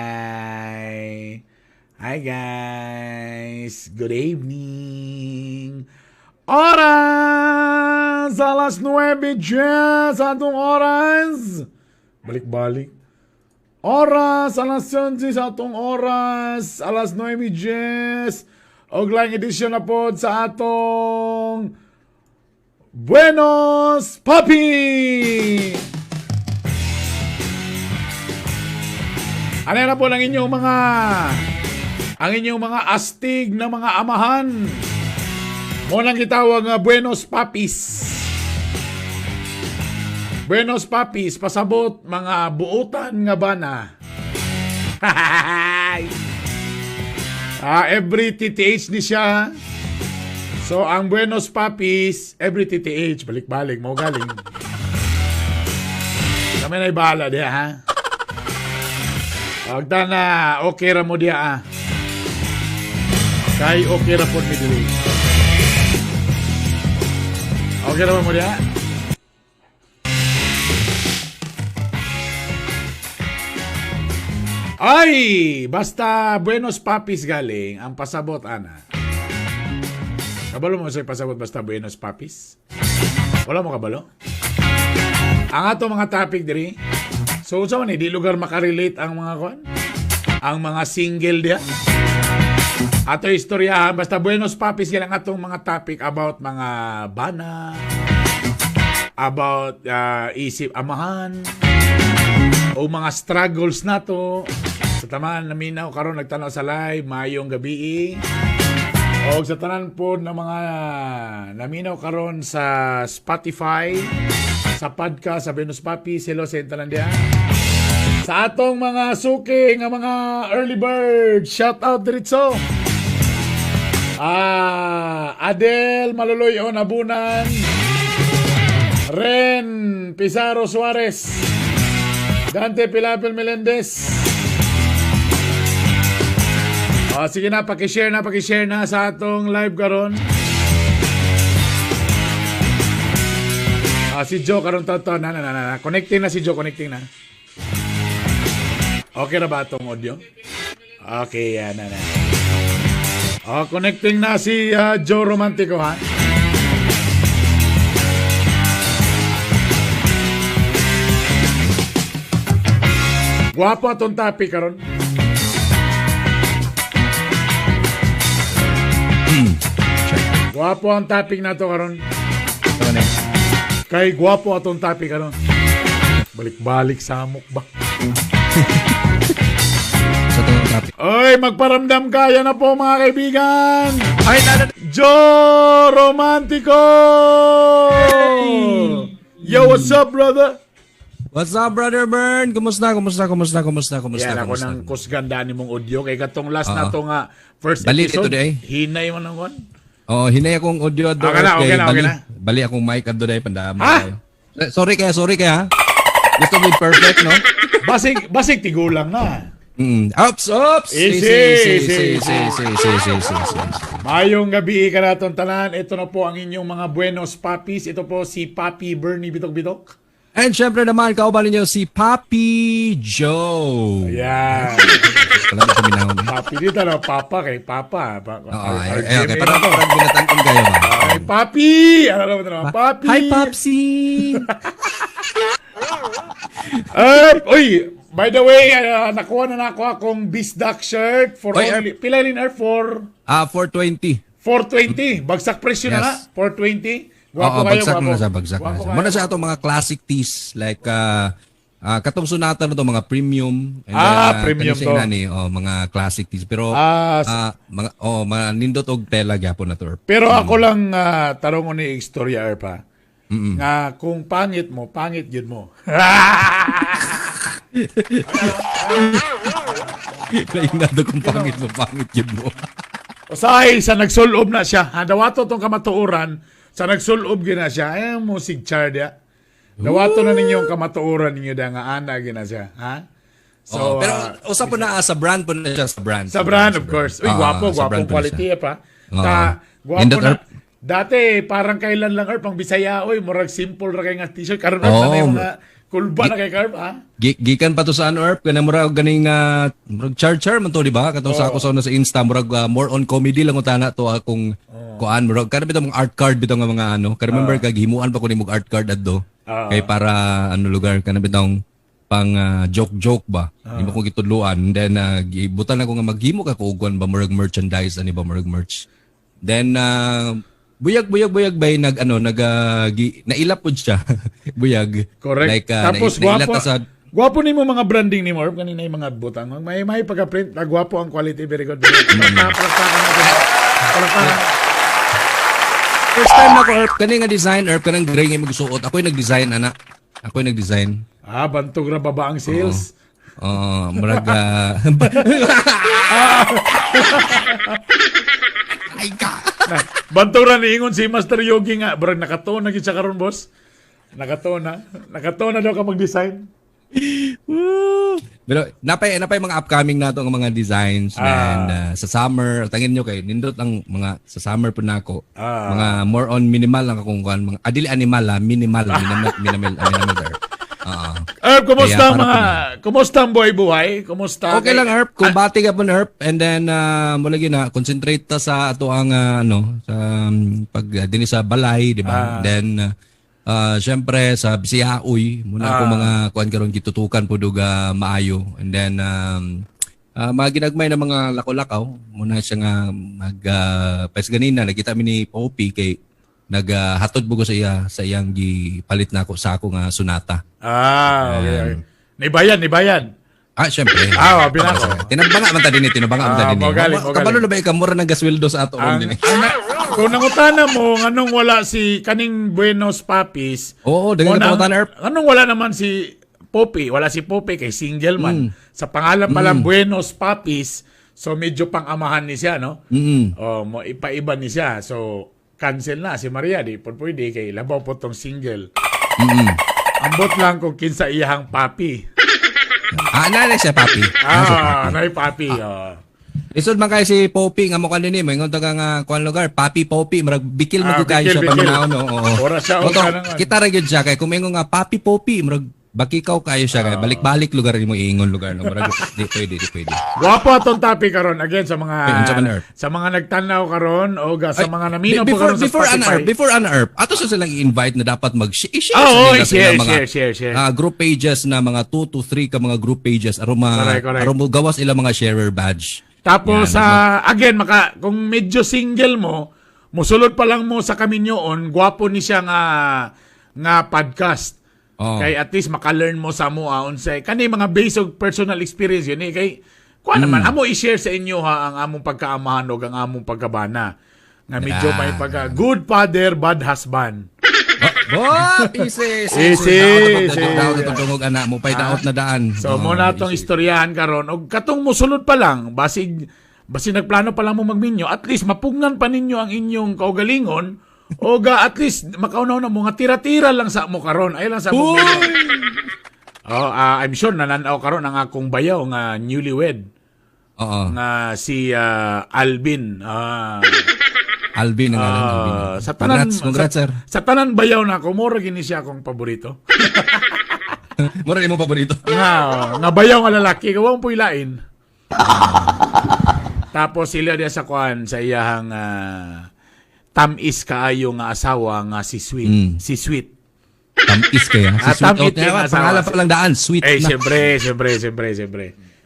Hi! Hi guys! Good evening! Oras! Alas 9:10 sa atong oras! Balik-balik. Oras! Alas 11 sa atong oras! Alas 9:10. Og laing edisyon na po sa atong Buenos Papi! Ano na po ang inyong mga astig na mga amahan? Mo nang gitawag nga Buenos Papis. Buenos Papis, pasabot mga buutan nga bana. Every TTH ni siya. So ang Buenos Papis, every TTH, balik-balik mo galing. Kami na bahala diha ha. Agta na, okay ra mo diha ah. Kay okay ra pod mi diri. Okay ra ba mo diha? Ay, basta Buenos Papis galing, ang pasabot ana. Kabalo mo sa pasabot basta Buenos Papis? Wala mo kabalo? Ang ato mga topic diri. So unsa man ni di lugar makarelate ang mga kuan? Ang mga single diha. Ato istoryahan basta Buenos Papis yan ang atong mga topic about mga bana, about isip amahan, o mga struggles nato. Sa taman naminaw karon nagtanaw sa live, maayong gabi. O sa tanan po ng mga naminaw karon sa Spotify, sa podcast sa Venus Papi, hello sa tanan diha. Sa atong mga suki nga mga early bird, shout out diretso. Adel Maluloy o Nabunan, Ren Pizarro Suarez, Dante Pilapil Melendez. Sige na, pakishare na sa atong live karon. Si Joe karon to to na na na na. Connecting na si Joe, connecting na. Okay na ba atong audio? Okay, yan na na. Oh, connecting na si Joe Romantico ha. Guwapo atong topic karon. Guwapo ang topic nato karon. Ano na? Kay guwapo atong topic karon. Balik-balik samok ba? Sa itong topic. Oy, magparamdam kaya na po mga kaibigan. Ay, nana! Joe Romantico! Yo, what's up, brother? What's up, Brother Bern? Kumusta, kumusta, kumusta, kumusta, kumusta, Yan, ako kumusta? nang kusganda ni mong audio. Kay katong last na Oo. to nga, first Bali episode. ito day. Hinay mo nang kon. Oo, hinay akong audio adto. Okay na, okay na, okay bali, na. Bali akong mic adto day, pandama Ha? kayo. Eh, sorry kaya. Gusto mo yung perfect, no? Basig tigulang na. Ups, ups! Easy, Easy, easy, easy, easy, easy, easy, easy, easy. Mayong gabi ka na tanan. Ito na po ang inyong mga Buenos Papis. Ito po si Papi Bernie Bitok Bitok. And syempre naman, kauban ninyo si Papi Joe. Ayan. Wala na kami nahon. Papi dito na, Papa kay Papa. Oo, ay, ay, okay. Parang binatankon kayo ba? Ay, Papi! Ano naman naman? Papi! Hi, Popsy! Uy, by the way, nakuha na nako akong Bisdak shirt for Oy, only, pila rin air for 420. 420. Bagsak presyo na Yes. na, 420. Gwapo Oo, kayo, bagsak gwapo. na siya, bagsak na Gwapo siya. kayo. Muna siya atong mga classic tees like katong sunata na to mga premium. And Premium kani siya to. inani, oh, mga classic tees pero mga oh, mga nindot og tela gyapon na to. Pero ako lang tarong ni istorya Erpa. Nga kung pangit mo, pangit yun mo. Lain kung pangit mo, pangit yun mo. Usahay sa nagsulob na siya. Ha, dawato tong kamatuoran, sa nagsulob gina siya. Ay mo sig char dia. Dawato na ninyo ang kamatuoran ninyo da nga ana gina siya, ha? So, Oo, pero usa po na sa brand po na siya sa brand. sa brand of course. Uy, gwapo, sa gwapong brand po na quality siya. eh pa. Oo. Ta, gwapo Nindot, na. Erp. Dati parang kailan lang Erp, ang Bisaya oy, murag simple ra kay nga t-shirt karon Erp, Oo. na yung mga Kulba na kay Carb, ha? Gikan pa to sa ano, Erp, kanang murag ganing murag char-char man to, di ba? Katong sa ako sa una sa Insta, murag more on comedy lang utana to akong kuan, murag kana bitaw mga art card bitaw nga mga ano. Ka remember kag himuan pa ko nimo art card adto. Kay para ano lugar kana bitaw pang joke-joke ba. Di mo ko gitudloan. Then gibutan ako nga maghimo ka ko og kuan ba, murag merchandise ani ba, murag merch. Then buyag buyag buyag bay nag ano nag nailap pud siya. Buyag. Correct. Like Tapos nailap gwapo, ta sa gwapo nimo mga branding ni Morp kanina yung mga butang. May pagka-print, ah, gwapo ang quality, very good. Very good. Palakpakan natin. Palakpakan. First time na ko, Erp, kani nga design, Erp, kanang gray nga magsuot. Ako'y nag-design ana. Ako'y nag-design. Ah, bantog ra baba ang sales. Oo, murag ay ka. Na, bantog ra niingon si Master Yogi nga, barag nakatuon na gid siya karon, boss. Nakatuon na. Nakatuon na daw ka mag-design. Pero napay mga upcoming nato ang mga designs and sa summer, tangin nyo kay nindot ang mga sa summer po nako. Mga more on minimal lang akong kuan, mga adili animal ah, minimal, minimal, minimal, minimal, Erp. Oo. Erp, kumusta Kaya ang para mga kumusta ang buhay buhay? Kumusta? Okay lang, Erp, kumbati ka po, Erp, and then mo lagi na concentrate ta sa ato ang ano sa pag dinhi sa balay, di ba? Then syempre sa Bisiyaoy muna ako mga kuan karon gitutukan po duga maayo, and then mga ginagmay na mga lakaw-lakaw muna siya nga mag pas ganina nakita mi ni Poppy kay naghatod uh, bugo sa iya sa iyang gipalit na ako sa ako nga Sonata. Ah, okay. Nibayan, nibayan. Ah, syempre. Ah, binako. Tinabanga man ta dinhi, tinabanga man ta Ah, dinhi. mo galing, mo galing. Kabalo na ba ikaw mura ng gasweldo sa ato ron Ang, dinhi? kung nangutana mo nganong wala si kaning Buenos Papis, Oo, daghan mo ka pangutana, Erp. Anong wala naman si Poppy? Wala si Poppy kay single man. Sa pangalan pa lang Buenos Papis, so medyo pang-amahan ni siya, no? Oh, mo ipaiba ni siya. So cancel na si Maria, di po pwede kay labaw po tong single. Ambot lang kung kinsa iyahang papi. Ah, nanay siya, papi. Ah, siya, Ah, papi. nay papi. Oh. Lisod man kay si Poppy nga mo kanin mo ingon ta ka nga kuan lugar, Papi Poppy, murag bikil Ah, mo kayo bikil, siya bikil. paminaw, no. Oo. Ora siya, Oto, o kanang- kita ra gyud siya kay kung ingon nga Papi Poppy, murag bakikaw kayo siya Ah. kay balik-balik lugar nimo iingon lugar, no. Murag di pwede, di pwede. Guwapo atong topic karon again sa mga Ay, unsa man, Erp? sa mga nagtanaw karon o sa Ay, mga namino po before, karon sa before Spotify. An Erp, before an Erp, ato sa silang i-invite na dapat mag-share Ah, sa oo, nila sa share, ilang mga share, share, share. Group pages na mga 2 to 3 ka mga group pages aron ma Correct, correct. aron mo gawas ilang mga sharer badge. Tapos Yan, again maka kung medyo single mo, musulod pa lang mo sa kaminyoon, gwapo ni siya nga nga podcast. Oo. Kay at least maka-learn mo sa mo unsay kani mga based og personal experience yun eh kay kuan naman amo i-share sa inyo ha ang among pagkaamahan og ang among pagkabana. Nga medyo may pagka good father, bad husband. Oh, oh, easy, Easy, easy. Daot na tungog ana mo pay daot na daan. So Oo, mo na tong easy. istoryahan karon og katong mosulod pa lang basig basig nagplano pa lang mo magminyo, at least mapugnan pa ninyo ang inyong kaugalingon o ga at least makaunaw na mo nga tira-tira lang sa mo karon ay lang sa mo. Oh, I'm sure nananaw karon ang akong bayaw nga newlywed nga si Alvin. Alvin ang ngalan, Alvin. Sa tanan Congrats, congrats, sa, sir. Sa tanan bayaw na ako, mura gini siya akong paborito. Mura nimo paborito. Nga nga bayaw nga lalaki, gawa mo puilain. Tapos sila diya sa kuan sa iyahang tamis kaayo nga asawa nga si Sweet. Si Sweet. Tamis kaya. Ah, Si Sweet. tamit Oh, kaya yung asawa. pangalan pa lang daan, Sweet Eh, na. siyempre, siyempre, siyempre, siyempre.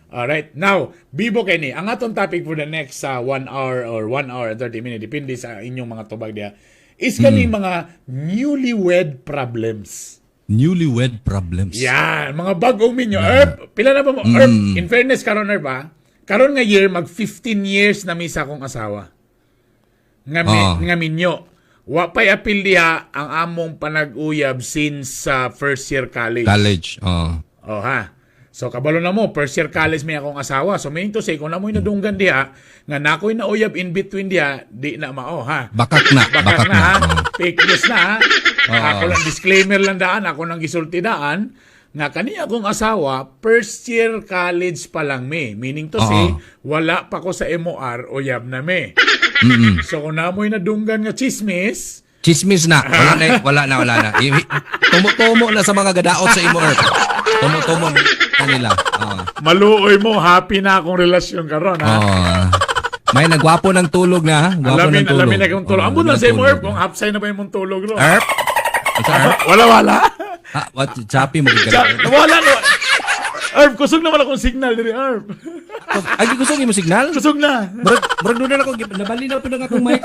Alright. Now, Bibo Kenny, ang atong topic for the next 1 hour or 1 hour and 30 minutes, depende sa inyong mga tubag diya, is kani mga newlywed problems. Newlywed problems. Yan, mga bagong minyo. Erp, pila na ba mo? Erp, in fairness, karon Erp, ah, karon nga year, mag 15 years na mi sa akong asawa. Nga, nga minyo. Wa pa'y apil diha ang among panag-uyab since sa first year college. College. Oo. Oh ha. So kabalo na mo, first year college may akong asawa. So meaning to say, kung namoy nadunggan diha, nga nakoy nauyab in between diha, di na mao ha. Bakak na. Bakak Bakak na, ha. na. Oo. Fake news na ha. Ako lang disclaimer lang daan, ako nang gisulti daan nga kani akong asawa first year college pa lang me. Meaning to say, wala pa ko sa MOR o yab na me. So kung namoy nadunggan nga chismis, Chismis na. Wala na, wala na, wala na. Tumo-tumo na sa mga gadaot sa imo, Erp. Tumo-tumo na nila. Oo. Maluoy mo, happy na akong relasyon karon ha. Oo. May nagwapo ng tulog na, ha? Gwapo Alamin, ng tulog. alamin na kung tulog. Oo, Ambot lang alamin sa imo, ng Erp, tulog. kung hapsay na ba imong tulog, no? Erp? Unsa, Erp? Wala, wala. Ah, what? Chappy mo. Wala, no. Erp, kusog naman akong signal diri, Erp. Ay, gusto mo signal? Kusog na. Murag doon na ako, nabali na po ng akong mic.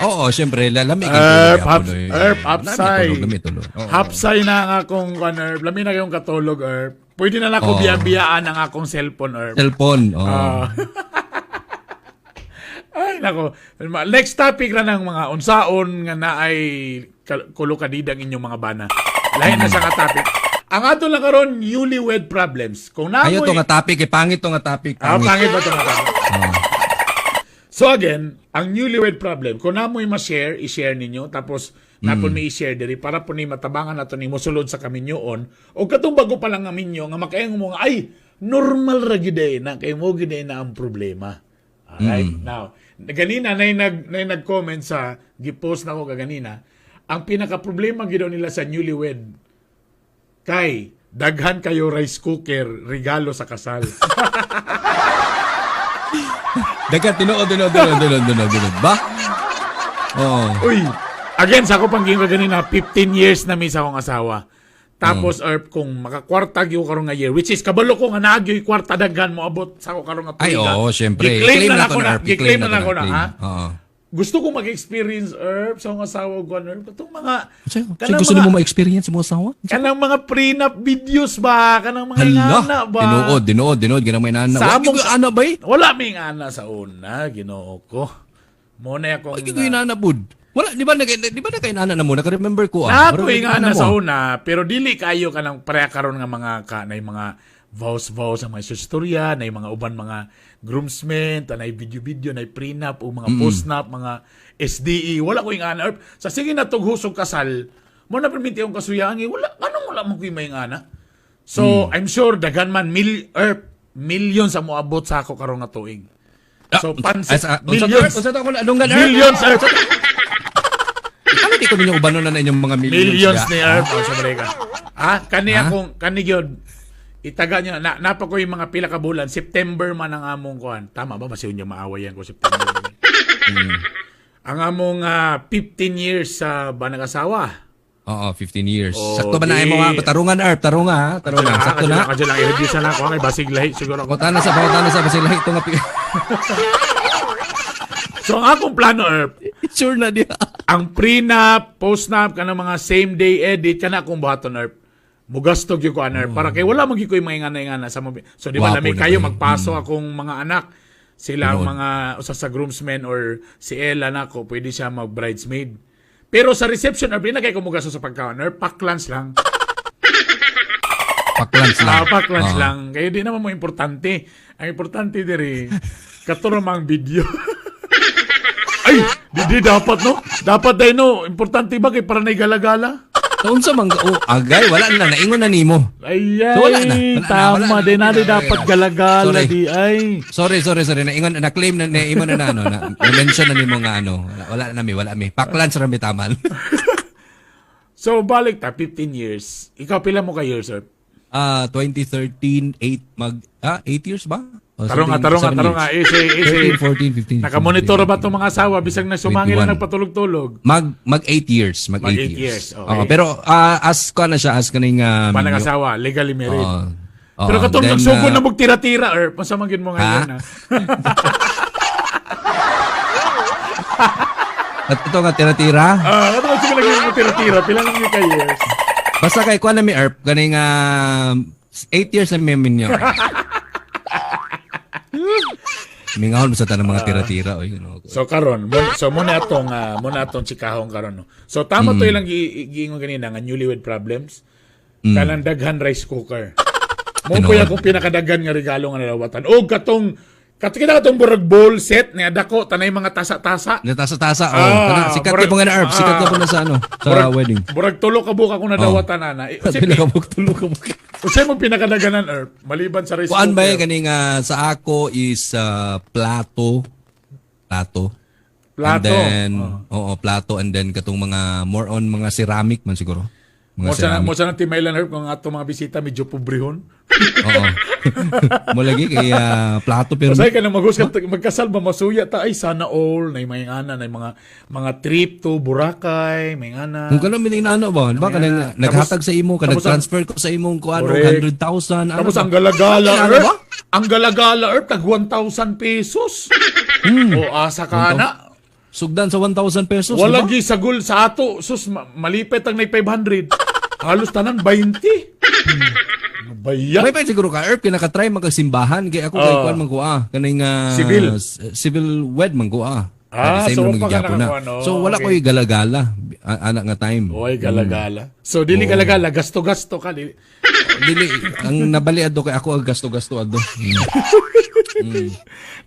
Oo, syempre, lalami kay Erp, tulog. Erp, hapsay. Lami tulog, lami tulog. Oo. Hapsay na ang akong, ano, Erp. Lami na kayong katulog, Erp. Pwede na lang ako biya-biyaan ang akong cellphone, Erp. Cellphone. Oo. Ah. Ay, nako. Next topic na ng mga unsaon nga naay kulokadidang inyong mga bana. Lain na siya nga topic. Ang ato lang karon, newlywed problems. Kung Ayo namoy to nga topic, eh, pangit to nga topic. Ah, Pangit. pangit ba ito nga topic? So again, ang newlywed problem, kung namoy ma-share, i-share ninyo, tapos napon may i-share diri para po ni matabangan nato ni mosulod sa kaminyoon o katong bago pa lang nga minyo nga makaingon mo nga ay normal ra gyud eh, na kay mo gyud eh na ang problema. Alright? Now, ganina nay nag-comment sa gi-post nako kaganina, ang pinaka problema gyud daw nila sa newlywed kay daghan kayo rice cooker regalo sa kasal. Dagat, tinuod, tinuod, tinuod, tinuod, tinuod, tinuod. Ba? Oo. Uy, again, sa ako pang giingon ganina, 15 years na mi sa akong asawa. Tapos, Erp, kung makakwarta gyud karon nga year, which is kabalo ko nga naa gyud kwarta daghan mo abot sa ako karon nga Ay, tuiga. oo, syempre. Gi-claim na to nako na, Erp. gi-claim na to nako na, claim. ha? Oo. Gusto ko mag-experience, Erp, sa akong asawa ko, Erp. Katong mga, Kasi gusto nimo ma-experience mo asawa? kanang mga prenup videos ba? Kanang mga Hala, ingana ba? tinuod, tinuod, tinuod, ganang may nana. Sa Wa among- gyud ana bay? Wala may ingana sa una, Ginoo ko. Mo na akong Wa gyud inana bud. Wala, di ba nakainana na mo? Naka-remember ko ah. Nato Murag nga nag-inana na mo. sa una, pero dili kayo kanang pareha karon nga mga ka na yung mga vows vows ang mga istorya, na yung mga uban mga groomsmen, tanay video-video, na prenup o mga postnup, mga SDE, wala ko yung ana. Sa sige na tughusog kasal, mo na perminti ang kasuyaan, eh, wala anong wala mo kuy may ana. So, I'm sure daghan man millions ang moabot sa ako karon nga tuig. So, pansit, Ay, unsa to, millions, Erp? Unsa to ako na adunggan, Erp? millions, Erp. Ano di ko ninyo ubanon na inyong mga millions? Millions ya? ni Erp. Oh, sa Amerika. Ah, kani Ha? akong kani gyud itaga niya na napa ko yung mga pila ka bulan, September man ang among kuan. Tama ba basi niya maaway yan ko September. Ang among 15 years sa banag-asawa. Oo, 15 years. Oh, Sakto ba na di. imo mga tarungan, Erp? Tarunga, ha? Tarunga. Sakto na. Kadyo lang i-review sa lang ako kay basig lahi siguro ako. Pangutana sa basig lahi ito nga So ang akong plano, Erp, sure na diha. ang prenup, postnup kana mga same day edit kana akong buhaton, Erp. Mugastog gyud ko ana, Erp, para kay wala man gyud koy mga ingana-ingana sa mo. So di ba Gwapo lami na kayo ba, eh. magpaso akong mga anak. Sila ang Tinuod. mga usa sa groomsmen or si Ella nako pwede siya mag bridesmaid. Pero sa reception, Erp, di na kay ko mugasto sa pagkaon, Erp, pack lunch lang. Paklans lang. Ah, pack lunch Oo. lang. Kaya di naman mo importante. Ang importante diri katuro mang video. Ay, di dapat no. Dapat dai no. Importante ba kay para nay galagala? So, unsa man oh, agay wala na naingon na nimo. Ay, ay, So, wala na. Wala na, tama wala na. din na, di Okay na, dapat okay na. galagala Sorry. di ay. Sorry, sorry, sorry. Naingon na claim na naimo na na ano na, na-mention na nimo nga ano. Wala, wala na mi, wala mi. Paklans ra mi taman. So balik ta 15 years. Ikaw pila mo ka years, sir? Ah, 2013, 8 mag 8 years ba? O, Tarong nga, something, tarong nga, seven tarong nga. years. Easy, easy. 13, 14, 15. Nakamonitor ba itong mga asawa bisag na sumangil na 21. nagpatulog-tulog? Mag 8 years, mag Mag 8 eight years. years, okay. Oo, pero as ko na siya as kaning Panang asawa, legally married. Oo. Oo, Pero katong then, nagsugo na ah, magtira-tira, or unsa man gyud mo ngayon Ha? na. At ito nga tira-tira. Ah, katong nagsugo lagi mo tira-tira, pila lang yung ka years. Basta kay kuan na mi Erp kaning 8 years na mi minyo. Mingahon sa tanang mga tira-tira oy, you know. So karon, so muna atong tsikahon karon no. So tama to ilang giingon ganina nga newlywed problems. Kanang daghan rice cooker. Mo Tinuod. po akong pinakadaghan nga regalo nga nalawatan. Og katong kita katong burag bowl set ni dako tanay mga tasa-tasa. Natasa-tasa oh. Ah, Kana, sikat murag- ka po nga na Erp, sikat ka po na sa ano, sa wedding. Burag tulo ka buka kung nadawatan ana. Eh, unsay Pila ka buk tulo ka buk. unsay mo pinakadaghanan, Erp? Maliban sa rice Kuan ba cooker. kaning sa ako is plato. Plato. Plato. And then, oo, plato and then katong mga more on mga ceramic man siguro. Mga Mo sa ceramic. Mo sa nang timailan, Herb, kung ato mga bisita medyo pobrehon. Oo. Mo lagi kay plato pero Pasay ka na maghusga magkasal ba masuya ta ay sana all na may ana na mga mga trip to Boracay, may ana. Kung kanang minano ba, ba kanang naghatag sa imo, kanang transfer ko sa imong kuan 100,000 ano Tapos ba? ang galagala, Ano Erp. ba? Ang galagala, Erp, tag 1,000 pesos. O asa ka na. Sugdan sa 1,000 pesos, Wala di ba? gi sagol sa ato. Sus, malipit ang nay 500. Halos tanan 20. Baya. May pa siguro ka, Erp, kay nakatry magkasimbahan kay ako kay kuan man ko ah, kaning Civil. Civil wed man ko ah. Ah, At the same so naman pa ka gyapon na. nakakuan, oh, So wala okay. ko'y galagala anak nga time. Oy, galagala. So dili galagala, gasto-gasto ka dili. Dili ang nabali adto kay ako ang gasto-gasto adto.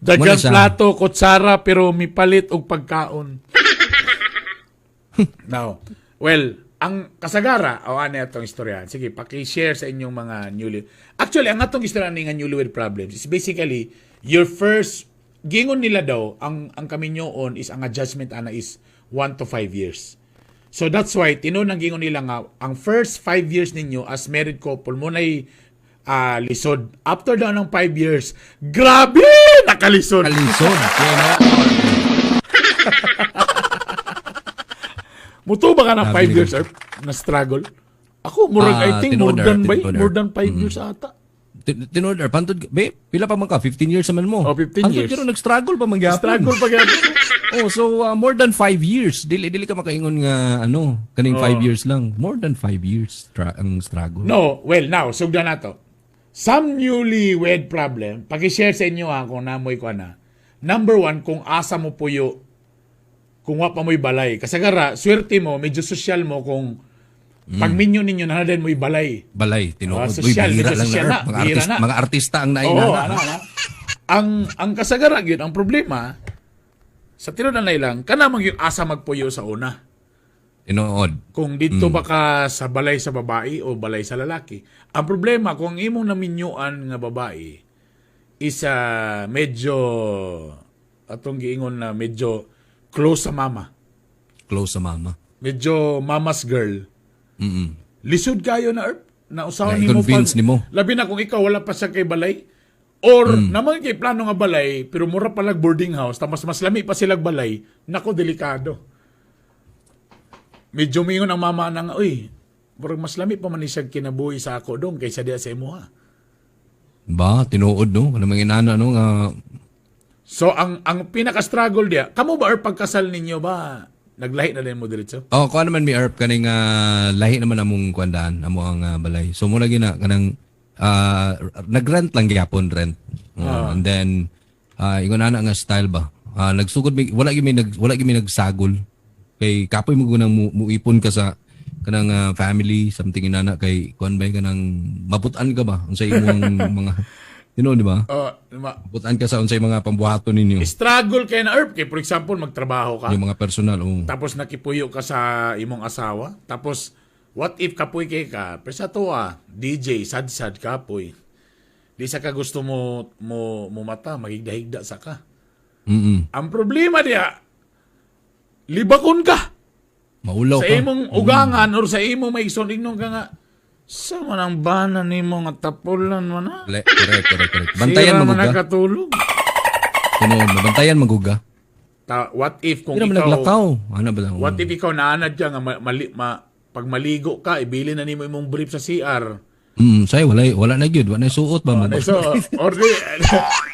Daghang Muna siya. plato, kutsara, pero mipalit og pagkaon. Now, well, ang kasagara, o ano atong istorya. Sige, paki-share sa inyong mga newly. Actually, ang atong istorya ni nga newlywed problems is basically your first gingon nila daw ang kaminyoon is ang adjustment ana is 1 to 5 years. So that's why tinuod ang gingon nila nga ang first 5 years ninyo as married couple mo nay lisod. After daw ng 5 years, grabe nakalisod. Kalisod. Kaya na. Muto ba ka ng Grabe 5 ni years, Erp, na struggle? Ako, murag, I think more tinuod, than, Erp, by, tinuod, Erp. more than 5 years ata. Tinuod Erp, hantod be, pila pa man ka 15 years naman mo. Oh, 15 Hantod years. pero nag-struggle pa man gyapon. Struggle pa gyapon. Oh, so more than 5 years. Dili dili ka makaingon nga ano, kaning 5 years lang. More than 5 years ang struggle. No, well, now, sugdan na to. Some newlywed problem, paki-share sa inyo ha, kung namoy ko na. Number one, kung asa mo puyo, kung wa pa mo'y balay. Kasagara, swerte mo, medyo sosyal mo kung pagminyo ninyo, na din mo'y balay. Balay, tinuod. Ah, Uy, sosyal, bihira medyo lang na, sosyal Erp. na, Mga, bihira na. mga artista ang Oo, nainana. ano, ano. Ang kasagara gyud ang problema sa tinuod na lang kana man gyud asa magpuyo sa una. Tinuod. Kung dito ba ka sa balay sa babae o balay sa lalaki. Ang problema kung ang imong naminyuan nga babae is medyo atong giingon na medyo close sa mama. Close sa mama. Medyo mama's girl. Lisod kayo na Erp. Na usahan Na nimo i-convince nimo. Labi na kung ikaw wala pa siya kay balay or naman kay plano nga balay pero mura pa lag boarding house tapos mas lami pa silag balay, nako delikado. Medyo mingon ang mama na nga, uy, murag mas lami pa man ni siya kinabuhi sa ako dong kaysa diya sa imuha. Ba, tinuod no. Ano mga inana no nga So ang pinaka-struggle diya, kamo ba or pagkasal ninyo ba naglahi na din mo diretso? Oh, kuan naman mi Erp kaning lahi naman among kuandaan, amo ang balay. So mo lagi na kanang nagrent lang gyapon rent. And then ingon ana nga style ba. Nagsugod mi wala gyud mi nagsagol. Kay kapoy mo gunang muipon ka sa kanang family something inana kay kuan ba kanang mabutan ka ba unsay imong mga di ba? Mabutan ka sa unsay mga pambuhaton ninyo. Struggle kay na Erp kay for example magtrabaho ka. Yung mga personal oh. Tapos nakipuyo ka sa imong asawa. Tapos, what if kapoy kay ka? Pero sa to ah, DJ, sad-sad kapoy. Di sa ka gusto mo, mo mata, magigdahigda sa ka. Ang problema diya, libakon ka. Maulaw Sa ka. imong ugangan or sa imong maigsoon, ingnon ka nga, sa man ang bana nimo nga tapulan mo na. Correct, correct, correct. Bantayan Sira man maguga. nakatulog. Tinuod, mabantayan maguga. Ta, what if kung Hindi naman ikaw, naglakaw. Ano ba? what if ikaw naanad ka nga pag maligo ka, ibili na nimo imong brief sa CR. Say wala wala na gyud, wala na suot ba man. So, or di,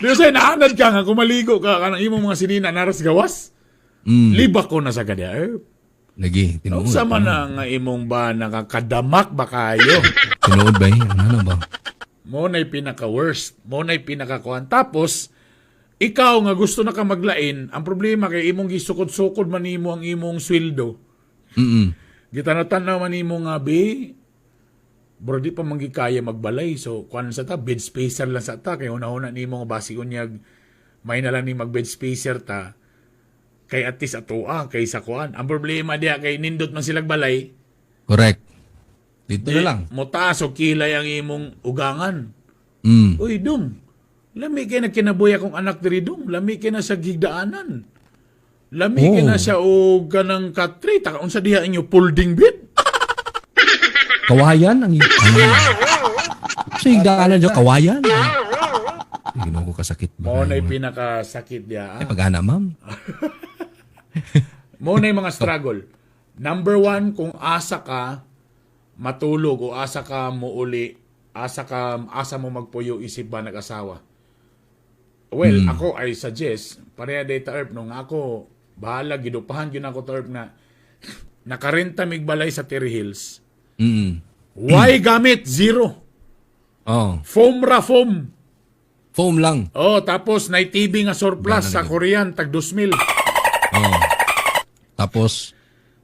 di say naanad ka nga kung maligo ka kanang imong mga sinina naras gawas. Liba ko na sa kadya. Eh, Lagi, tinuod. unsa man ang imong ba nakakadamak ba kayo? Tinuod ba? Eh? Ano ba? Mo na'y pinaka worst, mo na'y pinaka kuan. Tapos ikaw nga gusto na ka maglain, ang problema kay imong gisukod-sukod man nimo ang imong sweldo. Gitanatan man nimo nga be, bro di pa man gikaya magbalay. So kuan sa ta bed spacer lang sa ta kay una-una nimo nga basi unyag may na lang ni mag bed spacer ta kay at least atoa kay sa kuan. Ang problema diya kay nindot man silag balay. Correct. Dito na lang. Motaas o kilay ang imong ugangan. Uy, dong. Lami kay nagkinabuhi akong anak diri dong. Lami kay na sa gigdaanan. Lami oh na siya og kanang katre. Taka unsa diha inyo folding bed? Kawayan ang sa higdaanan dyan, kawayan. Ay, Ginoo ko, kasakit ba? Mao na pinakasakit diha. Ay, pag-ana, ma'am. Mao na yung mga struggle. Number one, kung asa ka matulog o asa ka muuli, asa mo magpuyo isip ba nag-asawa. Well, ako I suggest, pareha data Erp, no, nga ako, bahala, gidupahan yun ako to Erp na nakarenta mig balay sa Terry Hills. Why gamit? Zero. Foam ra foam. Foam lang. Oh, tapos na TV nga surplus sa Korean, tag 2,000. Oh. Tapos,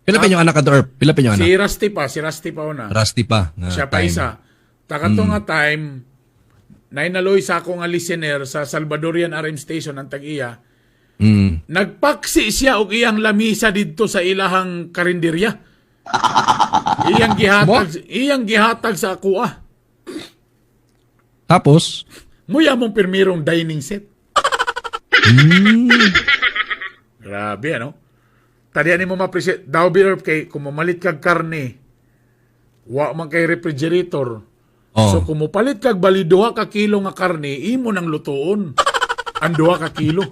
pila pa yung anak ka to, Erp? Pila pa yung anak? Si Rusty pa una. Rusty pa. Nga Siya pa time. isa. Takato nga time, nainaloy sa ako nga listener sa Salvadorian RM Station ang tag-iya. Nagpaksi siya og iyang lamisa didto sa ilahang karinderya. Iyang gihatag sa akoa. Tapos, Muya mong pirmirong dining set. Grabe, ano? Tadian mo ma-appreciate. Daw be Herb, kay kung mamalit kag karne, wa man kay refrigerator. So kung mopalit kag bali 2 ka kilo nga karne, imo nang lutuon. Ang 2 ka kilo.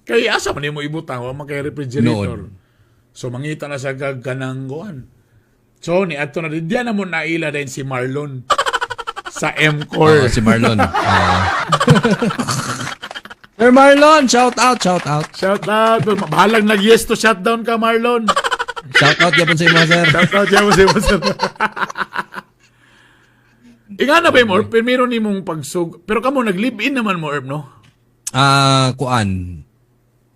Kay asa man nimo ibutang wa man kay refrigerator. Noon. So mangita na sa kag kanang kuan. So ni adto na diyan na mo naila din si Marlon sa M-Core. Oo, si Marlon. Sir Marlon, shout out, shout out. Shout out. Bahalang nag-yes to shutdown ka, Marlon. Shout out yapon sa imo, sir. Shout out siya mo sa imo, sir. Inga na ba mo, Erp? Primero ni mong pagsug. Pero kamo, nag-live-in naman mo, Erp, no? Ah, kuan.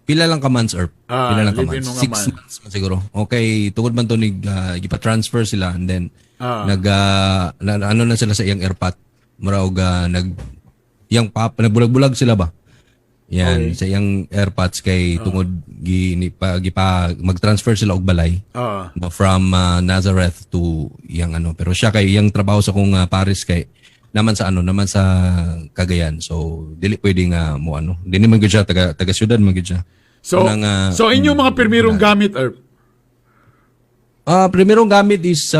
Pila lang ka months, Erp? Ah, Pila lang ka live-in months? mo nga 6 man. months man siguro. Okay, tungod man to nig gipa-transfer sila and then nag ano na sila sa iyang airpot. Mura og nag iyang pap nagbulag-bulag sila ba? Yan, sa iyang airpods kay tungod gi ni, pa, gipa mag-transfer sila og balay. From Nazareth to iyang ano, pero siya kay iyang trabaho sa kong Paris kay naman sa ano naman sa Cagayan, so dili pwede nga mo ano, dili man gyud siya taga taga syudad man gyud siya. So, Unang, so inyong mga pirmirong gamit, Erp? Primerong gamit is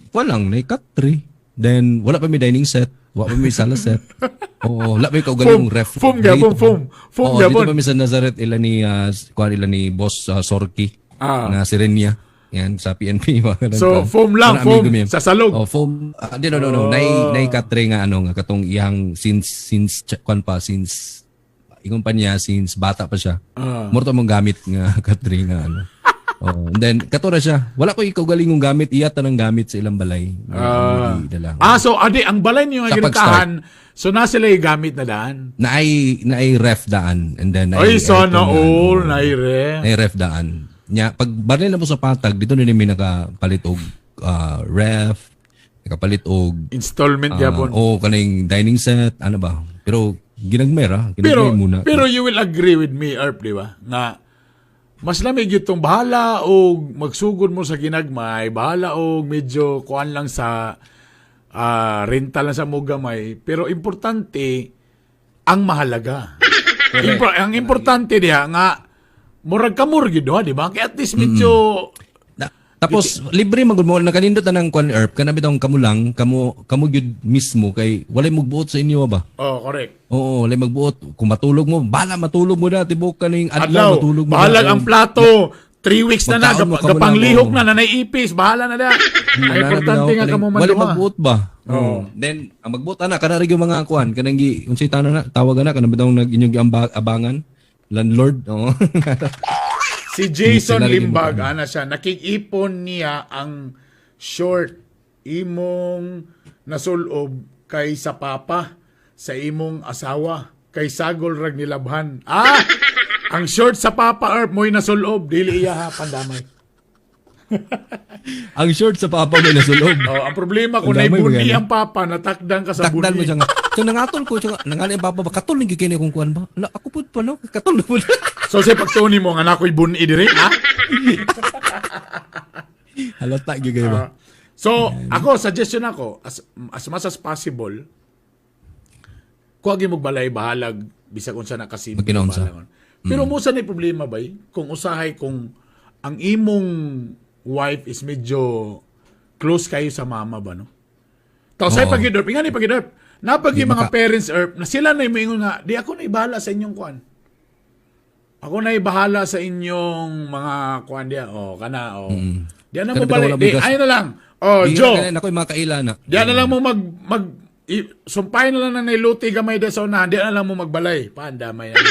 walang na cut tree, then wala pa may dining set, wala pa may sala set. Oo, wala pa may kaugalingong Foam, ref. foam gyapon, foam. Foam Oo, gyapon. dito pa mi sa Nazareth ila ni kuan ila ni Boss Sorki na Sirenia. Yan sa PNP mga ganun So, kuan. foam lang, Parang foam amigo mi. sa salog. Oh, foam. Di, no, no, no. Nay katre nga ano nga katong iyang since kuan pa since ingon pa niya since bata pa siya. Mura to mong gamit nga katre nga ano. Oh, and then kato ra siya. Wala ko ikaw galing gamit, iya tanang gamit sa ilang balay. Dala. Ah, so adi ang balay niyo nga Sa gintahan, so na sila yung gamit na daan. Naay ref daan and then naay Ay, sana aircon na, all, ano. naire. Ay ref daan. Nya pag baril na mo sa patag dito na mi nakapalit og ref, nakapalit og Installment gyapon. o kaning dining set, ano ba? Pero ginagmay ra, ginagmay Pero muna. pero you will agree with me, Erp, di ba? Nga mas lamig gyud tong bahala og magsugod mo sa ginagmay, bahala og medyo kuan lang sa renta lang sa mo gamay, pero importante ang mahalaga. Ang importante diha nga murag kamur gyud ha, di ba? Kaya at least medyo Tapos libre man gud mo nakanindot na ng kwan Erp kana bitong kamo lang, kamo kamo gyud mismo kay walay magbuot sa inyo ba? Oh, correct. Oo, walay magbuot. Kung matulog mo, bala matulog mo na tibok kaning adlaw Adlaw, matulog mo. bahalag na. ang plato. 3 weeks na na, Magkaon mo, kamo gapanglihok lang, na, nanay ipis, bahala na da. Ang Wala na importante bitaw, nga kamo walay manduha. magbuot ba? Oo. Then ang magbuot ana kana rin yung mga kuan kanang gi unsay tanan na tawag ana kanang bitaw nag inyong abangan landlord. Oo. Si Jason Sila rin Limbag, ana siya, nakikipon niya ang short imong nasulob kay sa papa sa imong asawa kay sagol rag nilabhan. Ah! Ang short sa papa Erp mo'y nasulob dili iya ha pandamay. Ang short sa papa mo nasulob. Oh, ang problema kung Ang damay naibuni magana. ang papa natakdan ka sa Takdan mo buni. siya nga. So nangatol ko siya nga, nangani ang papa ba katol ni gyud kini kung kuan ba? Ala ako pud pa no, katol na pud. So sa pagtuon mo nga nakoy buni diri ha? Halata gyud kayo ba? So, ako, suggestion ako, as much as possible, kuha gyud mo balay bahalag, bisag unsa na kasimple. Magkinaunsa. bahalag. Pero mo sa ni problema bay kung usahay kung ang imong wife is medyo close kayo sa mama ba, no? Tapos ay pag Erp, ingani pag Erp. Napag Di yung mga parents, Erp, na sila na moingon nga, "Di ako na ibahala sa inyong kuan. Ako na ibahala sa inyong mga kuan diya." Oh, kana oh. Di na mo Kana bitaw balik. wala Di bigas. ay na lang. Oh, Di Joe. na ako yung mga kaila na. Di na lang mo mag mag i, sumpay na lang ng nailuti gamay da sa unahan. Di na lang mo magbalay. Paandamay na.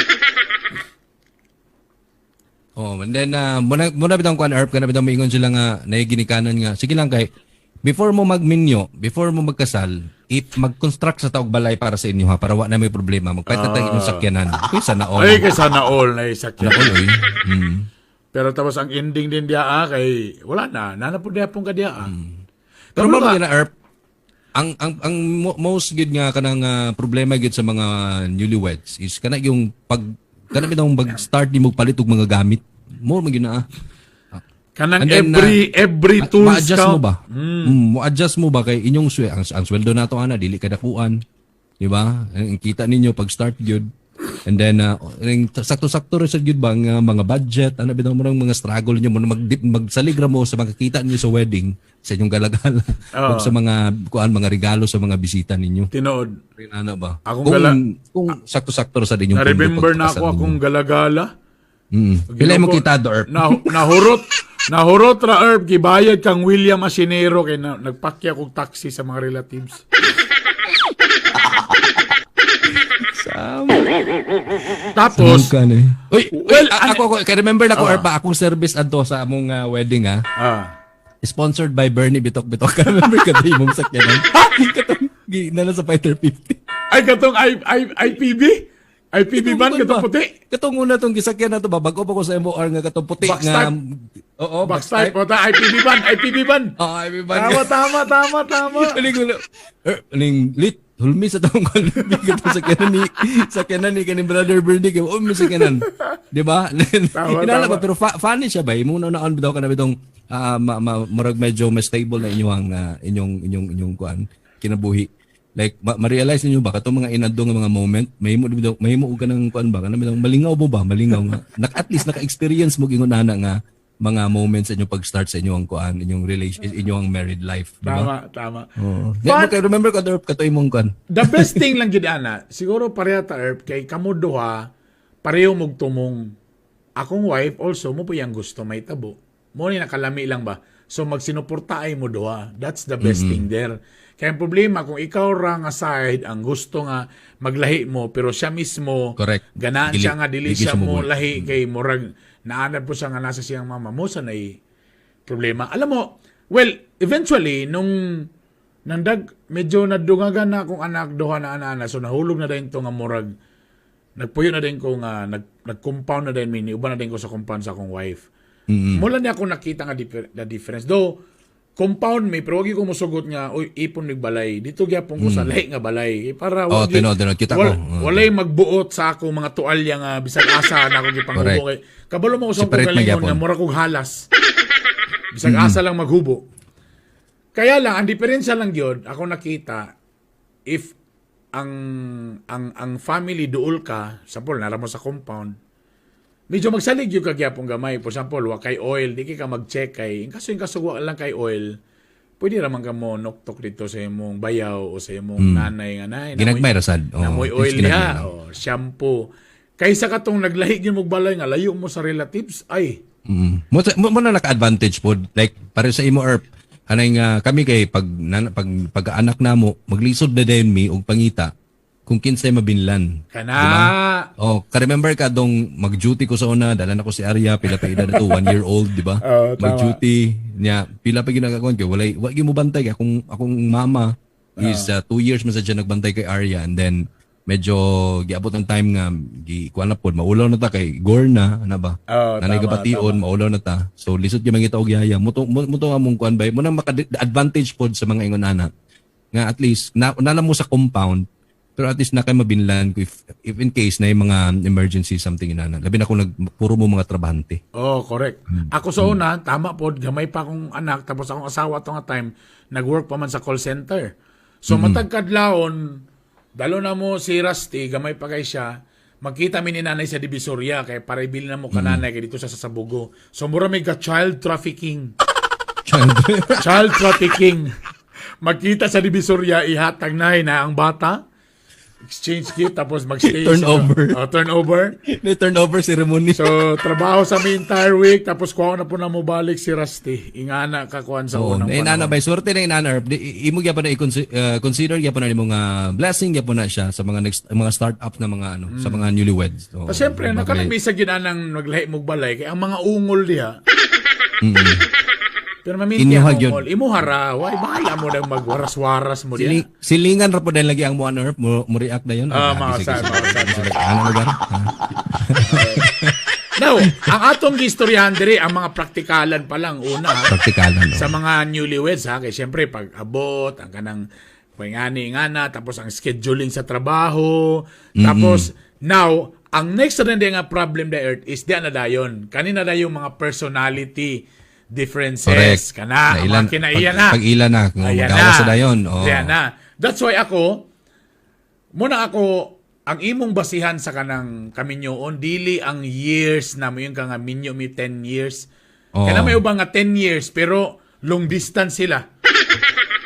Oh, and then muna muna bitang kuan, Erp, kana bitang moingon sila nga nahiginikanan nga sige lang kay before mo magminyo, before mo magkasal, if mag-construct sa taog balay para sa inyo ha, para wa na may problema, magpalit na tayo inyong sakyanan. Uy, sana all. Ay, kay sana all na isakyan. Sana all, oy. Pero tapos ang ending din diya ah, kay wala na. Nana po diya pong ka diya ah. Pero Kabalo mo ka. na, Erp, ang most gid nga kanang problema gid sa mga newlyweds is kana yung pag kana bitong mag-start ni mo palit og mga gamit. Mo man gyud na ah. Kanang And then, every tools ma-adjust mo count. ba? Mo-adjust mo ba kay inyong ang sweldo nato ana dili kadakuan. Di ba? Ang kita ninyo pag start gyud. And then ang sakto-sakto ra sad gyud ba ang mga budget ana bitaw mo mga struggle niyo mo mag magsalig ra mo sa makakita niyo sa wedding sa inyong galagala ug sa mga kuan mga regalo sa mga bisita ninyo. Tinuod. Ano ba? Akong Kung sakto-sakto ra sad inyong pondo Na-remember na pagpakasal ako akong ninyo. galagala. Pila mo kita do, Erp? Na, nahurot nahurot ra, Erp, gibayad kang William Asinero kay na, nagpakya kog taxi sa mga relatives. Tapos Kan eh. Uy, Well, well, ako ako kay remember na ko, Erp, akong service adto sa among wedding ah. Sponsored by Bernie Bitok Bitok. Remember ka ba imong sakyanan? Katong nana sa Fighter 50. Ay katong I, IPB? IPB ban Katong katong ba? puti? Katong una tong gisakyan na to ba bago pa ko sa MOR nga katong puti Box nga type. Oo, Box type o ta IPB ban, IPB ban. Oo, IPB ban. Tama, tama, tama, tama. Aling wala. Er, aling lit hulmi sa tong kalbi katong sakyanan ni kaning brother Bernie kay oh mi sakyanan. Di ba? Tama, Inala tama. ba pero funny siya ba imo na naon bitaw kana bitong murag medyo mas stable na inyong inyong inyong inyong kuan kinabuhi. Like ma-realize ninyo ba katong mga inadto nga mga moment mahimo bitaw mahimo og kanang kuan ba kanang bitong malingaw mo ba malingaw nga at least naka-experience mo ingon ana nga mga moments sa inyong pag-start sa inyong kuan inyong relation inyong married life, di ba? Tama, tama. Oo. But- But, remember ko Derp kato imong kuan. The best thing lang gid ana, siguro pareha ta, Erp, kay kamo duha pareho mog tumong. Akong wife also mo po yang gusto may tabo. Mo ni nakalami lang ba. So magsinuporta ay mo duha. That's the best thing there. Kaya ang problema kung ikaw ra nga side ang gusto nga maglahi mo pero siya mismo Correct. ganaan Dili- siya nga dili dili siya siya mo mo- lahi kay murag naanad po siya nga nasa siyang mama mo sa nay problema. Alam mo, well, eventually, nung nandag, medyo nadungagan na akong anak, duha na ana so nahulog na din to nga murag, nagpuyo na din ko nga, nag-compound na din, mi, uban na din ko sa compound sa akong wife. Mula niya ako nakita nga the difference. Though, compound mi, pero wag ko musugot nga, uy, ipon mig balay. Dito gyapon ko sa lahi nga balay. Eh, para Oh, wag gyud- tinod, tinod. Kita ko. Walay magbuot sa akong mga tualya nga bisag asa na akong gipanghubo Correct. kay kabalo mo ko sa akong Separate galingon magyapon. nga mura kog halas. Bisag asa lang maghubo. Kaya lang ang diferensya lang gyud ako nakita if ang family duol ka, sample nara mo sa compound, medyo magsalig yung kagyapong gamay. For example, wa kay oil, di kay ka mag-check kay in kaso wa lang kay oil, pwede ra man ka mo noktok dito sa imong bayaw o sa imong nanay nga nay. Ginagmay ra sad. Oo, Namoy at oil least ginagmay diha, lang. o shampoo. Kaysa katong naglahi gyud mo balay nga layo mo sa relatives, ay Mo na naka-advantage pod. Like pare sa imo, Erp. Kanay nga kami kay pag pag pag-anak namo maglisod na din mi og pangita kung kinsay mabinlan. Kana. Diba? Oh, ka-remember ka dong mag-duty ko sa una, dala na ko si Arya, pila pa edad to, 1 year old, di ba? Oo, tama. Mag-duty niya, pila pa ginagawa kay walay wa gyud mo bantay kay akong akong mama is 2 years man sa siya nagbantay kay Arya and then medyo giabot ang time nga gi kuan na pod maulaw na ta kay gore na ana ba. Oo, Nanay tama, gabation maulaw na ta. So lisod gyud mangita og yaya. Mo to among kuan bay mo nang maka advantage pod sa mga ingon ana nga at least na nala mo sa compound pero at least na kay mabinlan ko if in case na yung mga emergency something inana. Labi na kung nag puro mo mga trabahante. Oh, correct. Ako sa una, tama pod, gamay pa akong anak, tapos akong asawa to nga time, nag-work pa man sa call center. So matag kadlawon, dalo na mo si Rusty, gamay pa kay siya, Magkita mi ni nanay sa Divisoria kay para ibili na mo kananay kay dito sa Sabugo. So mura may ga child trafficking. Child. Child trafficking. Magkita sa Divisoria, ihatag na na ang bata. Exchange gift, tapos magstay. Turnover. Oh, turnover. May turnover ceremony. So, trabaho sa mi entire week, tapos kuha na po na mo balik si Rusty. Ingana ka kuan sa Oo, unang na inana panahon. bay swerte na inana Erp. Di, imo gyapon na i-consider gyapon na nimo nga blessing gyapon na siya sa mga next mga start-up na mga ano sa mga newlyweds. So, Tapos syempre, bagay. nakanamisa ginanang naglahi mong balay, kay ang mga ungol diha. Pero maminti ang Inyuha gyud. ungol. Imuha ra, way, bahala mo nang magwaras-waras mo diha. Silingan ra po dahil lagi ang mo ano Erp, mo react na yun. Ah, mga sige, sad, sige. mga sad, Sige, ano lugar? Ah. Now, ang atong gistoryahan diri, ang mga praktikalan pa lang una. Ha? Praktikalan. No? Sa mga newlyweds ha, kay syempre pag abot ang kanang ngani ngana, tapos ang scheduling sa trabaho, tapos now ang next na din nga problem the earth is di na dayon. Kanina na yung mga personality differences Correct. kana ang Nailan- mga kinaiya na. Pag ila na, kung Ayan magawas na. sa dayon. Oh. Ayan na. That's why ako, muna ako, ang imong basihan sa kanang kaminyoon, dili ang years na mo yung ka nga minyo mi 10 years. Oo. Kaya may ubang nga 10 years, pero long distance sila.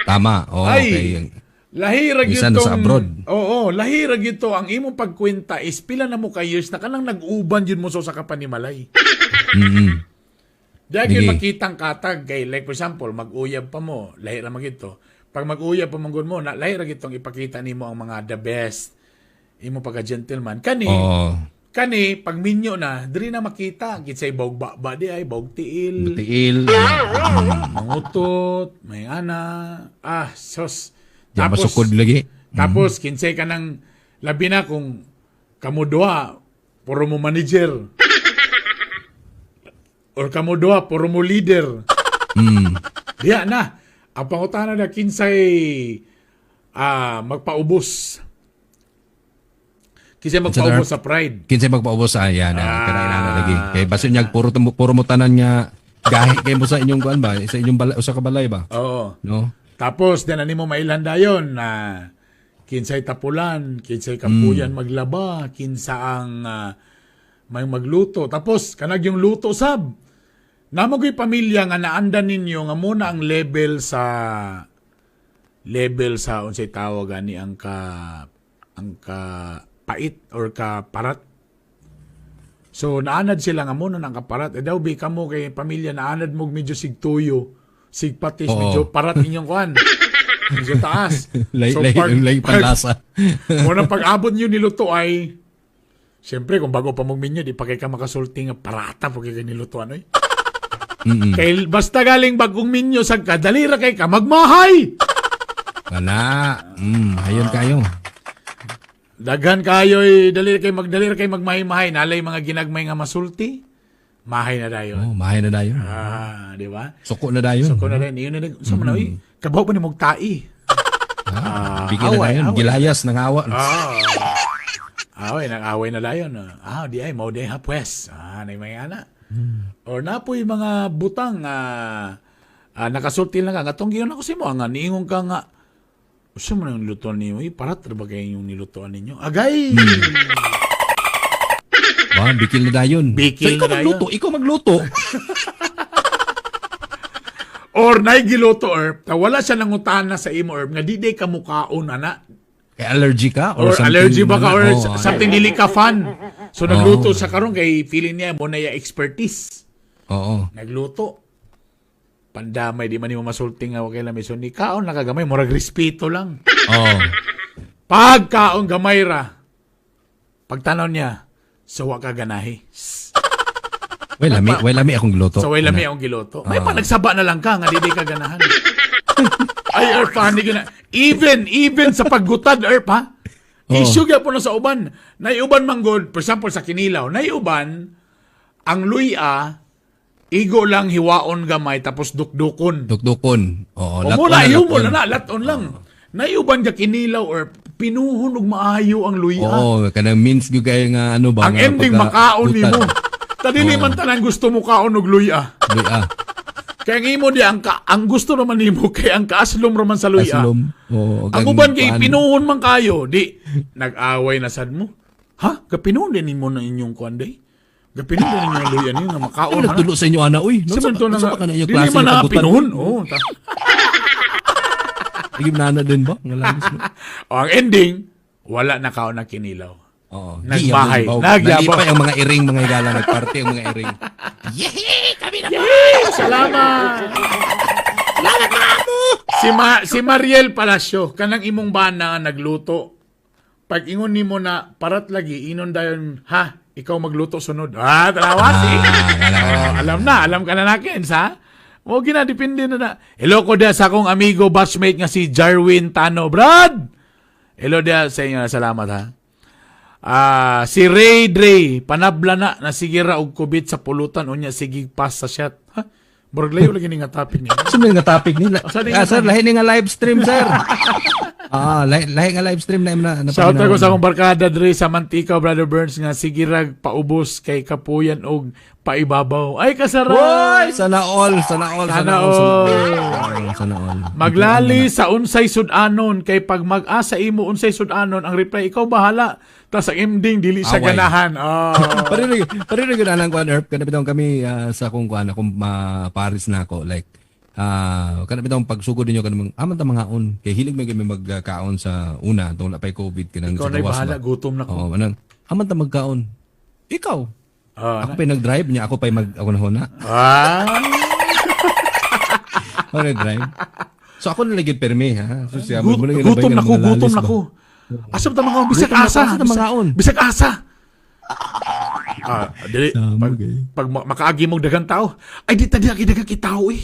Tama. Oh, Ay, okay. lahi ra gyud Minsan nasa tong- abroad. Oo, lahi ra gyud to. Ang imong pagkwenta is pila na mo ka years na kanang nag-uban yun mo sa kapanimalay. Diyan yun Sige. makitang katag kay like for example, mag-uyab pa mo, lahi ra magyud to. Pag mag-uyab pa manggod mo, na lahi ra gyud tong ipakita nimo ang mga the best imo pagka gentleman. Kani, Oo. kani pag minyo na, diri na makita kinsay bawg ba di ay bawg tiil, Tiil. Mangutot, may ana, ah sos. Diyan masukod lagi. Tapos kinsay ka ng labi na kung kamo duha puro mo manager. Or kamo duha puro mo leader. Diya na. Ang pangutana na kinsay magpaubos. Kinsay magpaubos sa pride. Kinsay magpaubos sa ayan, ah, kana inana lagi. Kay basin niya puro puro mo tanan nga gahi kay mo sa inyong kuan ba, sa inyong balay, usa ka balay ba? Oo. No? Tapos din ani mo mailhan dayon na kinsay tapulan, kinsay kapuyan maglaba, kinsa ang may magluto. Tapos kanag yung luto sab. Namagoy pamilya nga naandan ninyo nga muna ang level sa unsay tawag ani ang ka pait or ka parat. So naanad sila nga muna ang kaparat. Eh daw bi kamo kay pamilya naanad mo medyo sigtuyo, sigpatis, Oo. medyo parat inyong kuan. Medyo taas. Lay lay lay panlasa. Muna pag-abot niyo niluto ay siyempre kung bago pa mong minyo di pa kay ka makasulti nga parata po kay niluto ano eh. Kay basta galing bagong minyo sa kadali ra kay ka magmahay. Kana. Ayon kayo. Daghan kayo eh, dali ra kay magmahay-mahay nalay mga ginagmay nga masulti. Mahay na dayon. Oh, mahay na dayon. Ah, di ba? Suko na dayon. So kung na rin, yun na rin. So, man, oy, kabaw pa ni mong tai. Ah, bigyan na away, dayon. away. Gilayas nang awa. Ah. Away, nag-away na dayon. Ah, di ay, mao di ha, pues. Ah, nay mga ana. Or napoy mga butang, nakasulti lang ka. Nga tong giyon ako si mo, nga niingon ka nga, usa mo na yung lutuan ninyo, eh, parat ra ba kayo yung nilutuan ninyo? Agay! Ba, bikil na dayon. Bikil so, ikaw na dayon. magluto, ikaw magluto. Or nay giluto, Erp, ta wala siya nangutana sa imo, Erp, nga di day ka mukaon, ana. Kay allergy ka or, Or something allergy ba ka na- or Oh, something dili ka fan. So nagluto sa karon kay feeling niya mo na ya expertise. Oo. Nagluto. Pandamay di man nimo masulti nga wa kay lami so ni kaon lang kagamay murag respeto lang. Oo. Pagkaon gamay ra. Pagtanaw niya, so wa ka ganahi. Way lami, way lami akong giluto. So way lami akong giluto. May panagsaba na lang ka nga di ka ganahan. Ay, Erp, funny gina. Even sa paggutad, Erp, ha? Oo. Issue gyapon na sa uban. Naiuban man god, for example, sa kinilaw, naiuban, ang luya, igo lang hiwaon gamay, tapos dukdukon. Dukdukon. Oo, O laton mo na, na, iyo mo laton. na na, laton lang. Naiuban ka kinilaw or pinuhon og maayo ang luya. Oo, kanang means gyud kayo nga ano ba Ang nga ending makaon gutad. nimo. Tadili man tanan gusto mo kaon og luya. Luya. Kaya ang imo di ang gusto naman nimo kay ang kaaslom raman sa luya. Aslom. Oo, Ang gang uban kay kuan. pinuhon man kayo, di nag-away na sad mo. Ha? Gapinon din nimo na inyong kuan day. Gapinon din ninyo ang luya ninyo nga makaon Ano man. nagtulo sa inyo ana uy? Sa man to na Unsa nga. ba kana inyong Dili klase man nga na kagutan? pinon. Oh, Sige nana din ba? Nga langis no. Oh, ang ending, wala na kaon na kinilaw. Oo. Nagbahay. Giyabaw. Nagyabaw. Nalipay ang mga iring, mga higala. Nagparty ang mga iring. Yay! Salamat! Salamat mga amo! Si Mariel Palacio, kanang imong bana nga nagluto. Pag ingon nimo na parat lagi, inon dayon, ha, ikaw magluto sunod. Ah, tanawa si. Oh, alam na, alam ka na nakin, sa? Mo gina depende na na. Hello ko dia sa akong amigo batchmate nga si Jarwin Tano. Brad! Hello dia sa inyo, salamat ha. Ah, si Ray Dre, panabla na nasigira og kubit sa pulutan unya sige pass sa shot. Ha? Murag layo lagi ni nga topic niya. Sa mga topic nila. Sa Ah, sir, lahi ni nga live stream, sir. Ah, lahi, lahi nga live stream na na. Na Shout out ko sa akong barkada dre sa Mantika, Brother Burns, nga sige rag paubos kay kapuyan og paibabaw. Ay kasarap. Hoy, sana all, sana all, Sana sana all, sana all. all. Sana all. Maglali sa unsay sudanon kay pag mag-asa imo unsay sudanon ang reply ikaw bahala. Tas ang ending dili siya Away. ganahan. Oh. Pareho gyud anang kuan Erp kana bitong kami sa akong kuan akong Paris na ako like kana bitong pagsugod ninyo kanang aman ta mangaon kay hilig man kami magkaon sa una tong napay COVID kanang Ikaw sa na'y gawas bahala, ba. gutom na ko. Oo, anang aman ta magkaon. Ikaw. Ah, Ako pa'y nag-drive niya, ako pa'y mag ako na huna. ah. Ako nag-drive. So ako na lagi permi ha. So siya mo na Gutom na ko, gutom na ko. Asa ba ta mga bisag Gutom na ko, asa? asa ta mangaon? Bisag asa. Ah, dili pag, Samog, eh. pag makaagi mo daghang tao, ay di ta di aki daghang kitao eh.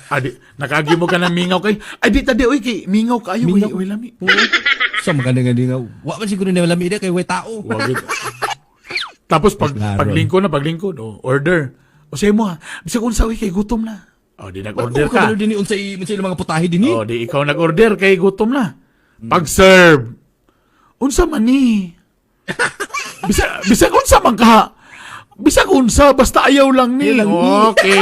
Ah, di, nakaagi mo ka ng mingaw kay. Ay di ta di oy kay mingaw kaayo Mingaw. oy, oy lami. So maganda nga nga. Wa man siguro na lami kay way tao. Wa gid. Tapos pag Klaro. paglingkod na paglingkod, oh, order. O say mo ha, bisag unsa oy kay gutom na. Oh, di nag-order ka. Kabalo din unsay unsay mga putahe din eh. Oh, di ikaw nag-order kay gutom na. Pag-serve. Unsa man ni? Bisag unsa man ka. Bisag unsa basta ayaw lang ni. Ayaw lang ni. Okay.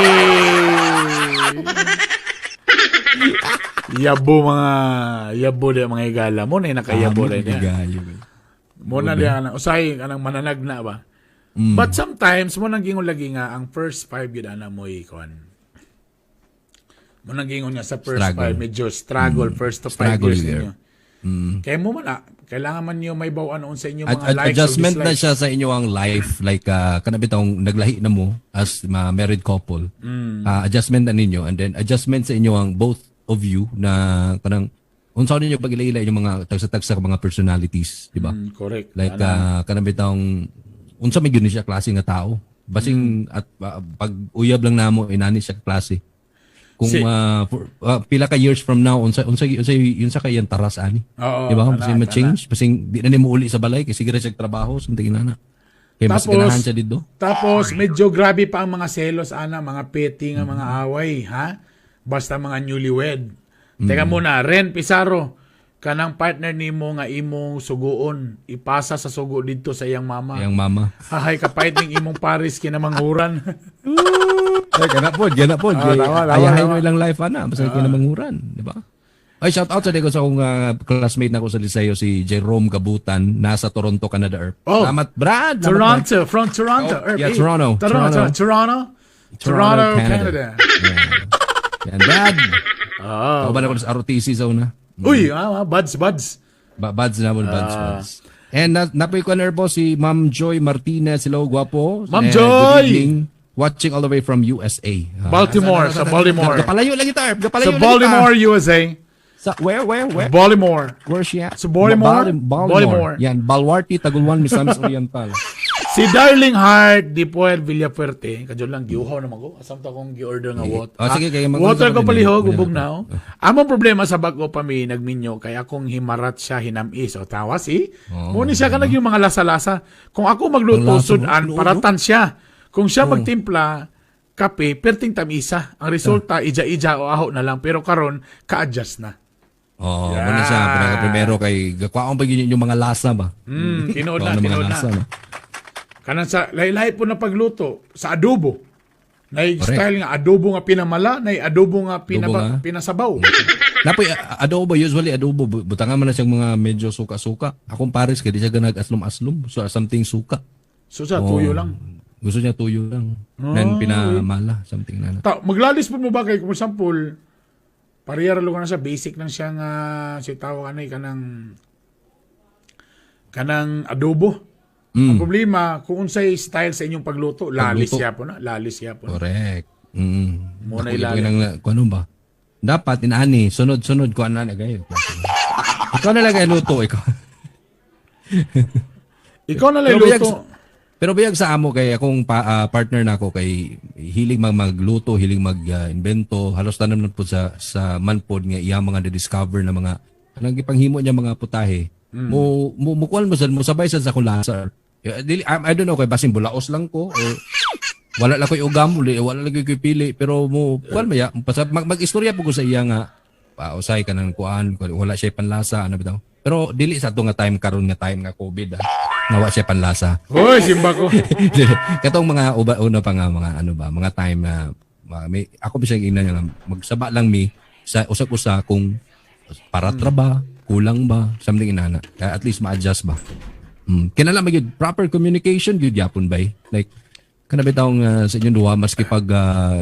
Yabo mga yabo di mga higala mo na nakayabo Ah, rin niya. Gayo, eh. Mo na diya kanang usay kanang mananag na ba. But sometimes mo nang gingon lagi nga ang first five yun ana mo ikuan. Mo nang gingon nga sa first Struggle. five medyo struggle first to five Struggle years there. ninyo. Kaya mo man kailangan man niyo may bawaan sa inyo mga likes or Adjustment na dislikes. siya sa inyo ang life like kana bitong naglahi na mo as ma married couple. Adjustment na ninyo and then adjustment sa inyo ang both of you na kanang unsa ninyo pag-ila-ila inyong mga tagsa-tagsa ka mga personalities, di ba? Correct. Like kanang bitong unsa may gyud ni siya klase nga tao. Basing at pag uyab lang namo inani siya klase. Kung pila ka years from now unsa unsa unsa yun sa kayang taras ani. Oo, Di ba? tana, Basing ma-change, basing di na nimo uli sa balay kay sige ra siya trabaho something inana. Kay mas Tapos, ganahan siya dito. Tapos medyo grabe pa ang mga selos ana, mga petty nga mga away, ha? Basta mga newlywed. Teka muna, Ren Pizarro, kanang partner nimo nga imong suguon, ipasa sa sugo didto sa iyang mama. Iyang mama. Hahay kapait ning imong Paris kinamanghuran. Ay, gana po, gana po. Ah, tama, tama, Ayahay tama. mo ilang life ana, basta kinamanguran, di ba? Ay, shout out sa ko sa akong classmate na ko sa Liceo, si Jerome Gabutan, nasa Toronto, Canada. Erp. Oh. Salamat, Brad! Salamat, Brad. Toronto, from Toronto. Oh, yeah, Toronto, Toronto, Toronto. Toronto, Toronto, Canada. Yeah. Yan, Brad! Oh. Kauban ako sa ROTC sa una. Uy, buds, buds. Buds na mo, buds, buds. And napoy ko na po si Ma'am Joy Martinez. Hello, guwapo. Ma'am And Joy! good evening. Watching all the way from USA. Baltimore, sa Baltimore. Gapalayo lang kita, Erp. Gapalayo Sa lang Baltimore, USA. kita. Sa, where? Baltimore. Where she at? Sa Baltimore? Baltimore. Baltimore. Yan, Baluarte, Tagulwan, Misamis Oriental. Si Darling Heart di Puel Villafuerte, kadyo lang giuhaw naman ko. Asam ta kong gi-order nga water. Oh, sige, kay mag- water ko din. palihog Mag- ubog na. Oh. Among problema sa bago pa mi nagminyo kay akong himarat siya hinamis. O tawa si. Oh, Muni siya kanag yung mga lasa-lasa. Kung ako magluto Ang lasa mo, sudan no, paratan siya. Kung siya magtimpla kape, perting tamisa. Ang resulta ija-ija o aho na lang pero karon ka-adjust na. Oh, Yeah. muna siya. Pinaka primero kay gakwaon pa yun yung mga lasa ba? Tinuod na, Kwaon ng mga tinuod na. lasa, no? Kanan sa lahi-lahi po na pagluto sa adobo. Nay Correct. style nga adobo nga pinamala, nay adobo nga Adobo nga. pinasabaw. Napoy adobo, usually adobo butangan man na siyang mga medyo suka-suka. Akong pares kay di siya ganag aslom-aslom, so something suka. So sa tuyo lang. Gusto niya tuyo lang. Then pinamala something na. Ta, maglalis po mo ba kay kung sample pareha ra lugar na sa basic lang siya nga si tawag anay kanang kanang adobo. Ang problema kung unsay style sa inyong pagluto, lalis Pagluto. siya po na, lalis siya po na. Correct. Muna Ako, ilalim. kung ano ba? Dapat inaani, sunod-sunod ko ana na gayo. Ikaw na lang ay luto ikaw. Ikaw na lang Pero biyag, luto. pero biyag sa amo kay akong partner na ako kay hilig magluto, hilig mag-invento, halos tanan man po sa manpod nga iya mga na-discover na mga anong gipanghimo niya mga putahe. Mo mo mukuan mo sad mo sabay sad sa akong lasa. Eh, dili, I don't know kay basin bulaos lang ko or wala lang ko'y ugam, wala wala lang ko'y pili pero mo kuan maya mag-istorya po ko sa iya nga usay ka ng kuan, wala siya panlasa ano bitaw. Pero dili sa ato nga time karon nga time nga COVID ah. Nawa siya panlasa. Hoy, simba ko. Katong mga uba, una pa nga mga ano ba, mga time na may, ako bisag ina niya lang magsaba lang mi sa usag-usa kung paratra ba, kulang ba, something inana. Kaya at least ma-adjust ba. Kinala magyud proper communication gyud yapon bay. Like kana bitawng sa inyong duha maski pag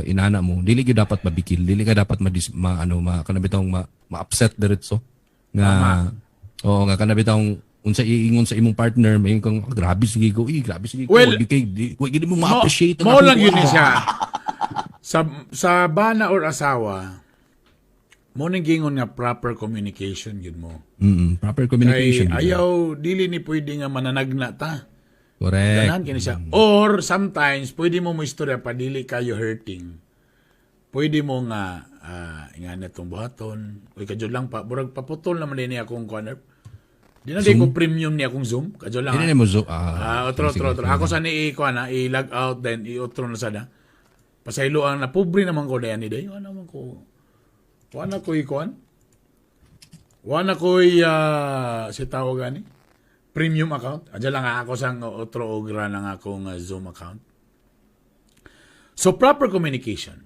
inana mo, dili gyud dapat mabikil, dili ka dapat madis, ma, ano ma kana bitawng ma-upset diretso nga oo nga kana bitawng unsa iingon sa imong partner mayon kang "Ah, grabe sige ko eh, grabe sige ko Well, di kay di, wa gid mo ma-appreciate ang Mao akong lang yun kuwan." ni siya. Sa bana or asawa, mo ning gingon nga proper communication yun mo. Proper communication. Kay ayaw dili ni pwede nga mananagna ta. Correct. Ganahan kini siya. Or sometimes pwede mo mo istorya pa dili kayo hurting. Pwede mo nga nga na itong buhaton. Uy, kadyo lang pa. Burag paputol naman din niya akong kuan. Di na di ko premium niya akong Zoom. Kadyo lang. Hindi na mo zo Otro, sige, otro, otro. sige. Ako sa ni i-kuan na, i-log out then i-otro na sada. Pasaylo ang na pobre naman ko dayan ni day. Wala naman ko. Wala ko i-kuan. Wala ko si tawag gani. Premium account. Adya lang ako sang otro ogra ng akong Zoom account. So proper communication.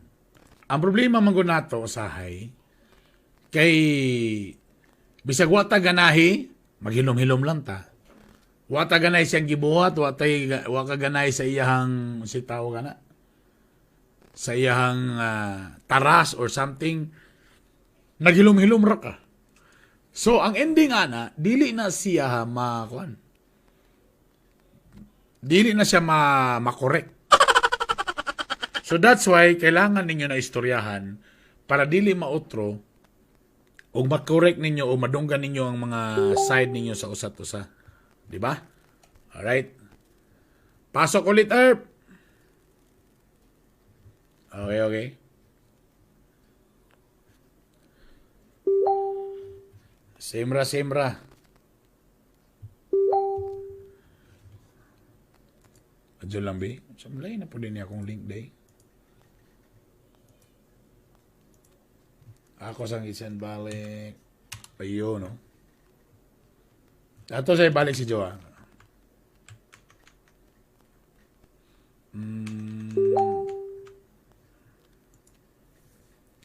Ang problema man gud nato usahay kay bisag wa ta ganahi, maghilom-hilom lang ta. Wa ta ganay siyang gibuhat, wa tay wa ka ganay sa iyahang si tawag ana. Sa iyahang taras or something, naghilom-hilom ra ka. So ang ending ana, dili na siya ma kuan. Dili na siya ma ma-correct. So that's why kailangan ninyo na istoryahan para dili mautro o ma-correct ninyo o madunggan ninyo ang mga side ninyo sa usat usa. Di ba? Alright. Pasok ulit, Erp. Okay. Simra, simra. Adyo lang, be. Samlay na po din niya akong link day. Ako sang isend balik. Ayo, no? Ato sa ibalik si Joa.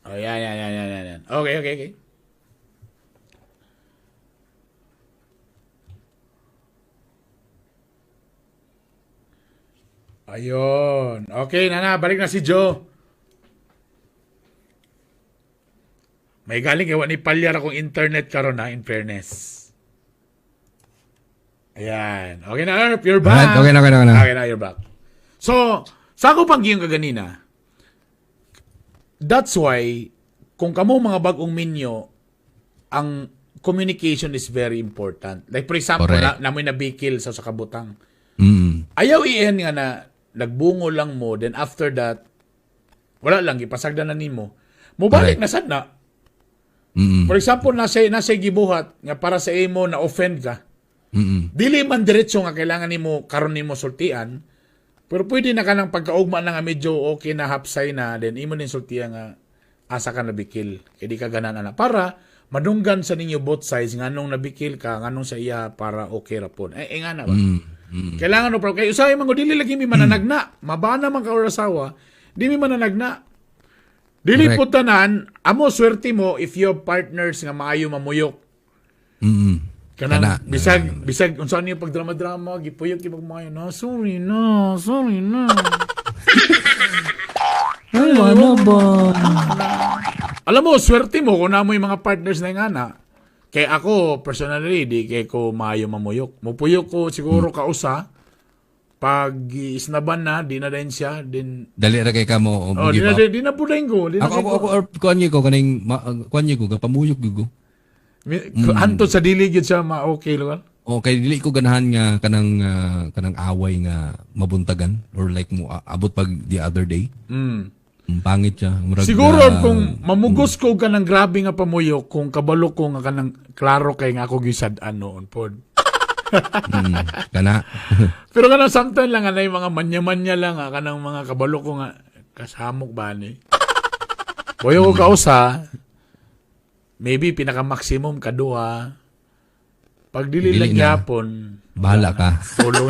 Oh, yan, yan, yan, yan, yan, yan. Okay. Ayun. Okay, nana, balik na si Joe. May galing kay wa ni palyar akong internet karon ha, in fairness. Ayan. Okay na, Erp, you're back. Alright, okay na, okay na, okay na. Okay na, you're back. So, sa ako pang giyong kaganina, that's why, kung kamo mga bagong minyo, ang communication is very important. Like for example, Correct. na, namoy nabikil sa kabutang. Ayaw iyan nga na nagbungo lang mo, then after that, wala lang, ipasagdan na nimo. Mubalik Correct. na sad na. For example, nasa gibuhat nga para sa imo na offend ka. Dili man diretso nga kailangan nimo karon nimo sultian, pero pwede na ka ng pagkaugma na nga medyo okay na hapsay na, then imo nin sultian nga asa ka nabikil. Kay di ka ganan ana para madunggan sa ninyo both sides nganong nabikil ka, nganong sa iya para okay ra pod. Eh, nga na ba? Kailangan no pero kay usahay man ko dili lagi mi mananagna. Mabana man ka or asawa, di mi mananagna. Dili Correct. po tanan, amo swerte mo if you have partners nga maayo mamuyok. Kanang Kana. bisag bisag unsa niyo pag drama-drama, gipuyok gyud maayo na, sorry na, sorry na. Ay, wala ba? Alam mo, swerte mo kung namoy mga partners na nga na. Kay ako, personally, di kay ko maayo mamuyok. Mupuyok ko siguro kausa. Pag isnaban na, di na din siya. Din, Dali ra kay ka mo oh, di give na, up. di na pudayin ko. Di na Ako kay ako ko. ako or kuan ko kaning kuan ko gapamuyok gyud ko. Hantod sa dili gyud siya ma-okay lugar. Okay, dili ko ganahan nga kanang kanang away nga mabuntagan or like mo abot pag the other day. Pangit siya. Murag, Siguro kung mamugos ko ka ng grabe nga pamuyok, kung kabalo ko nga kanang klaro kay nga ako gisad-an noon pod. Kana. Pero kanang sometimes lang anay mga manya-manya lang ah, kanang mga kabalo ko nga kasamok ba ni. Boyo ko kausa, maybe pinaka-maximum kaduha. Pag dili Dili lang na. gyapon, Bahala ka. tulo.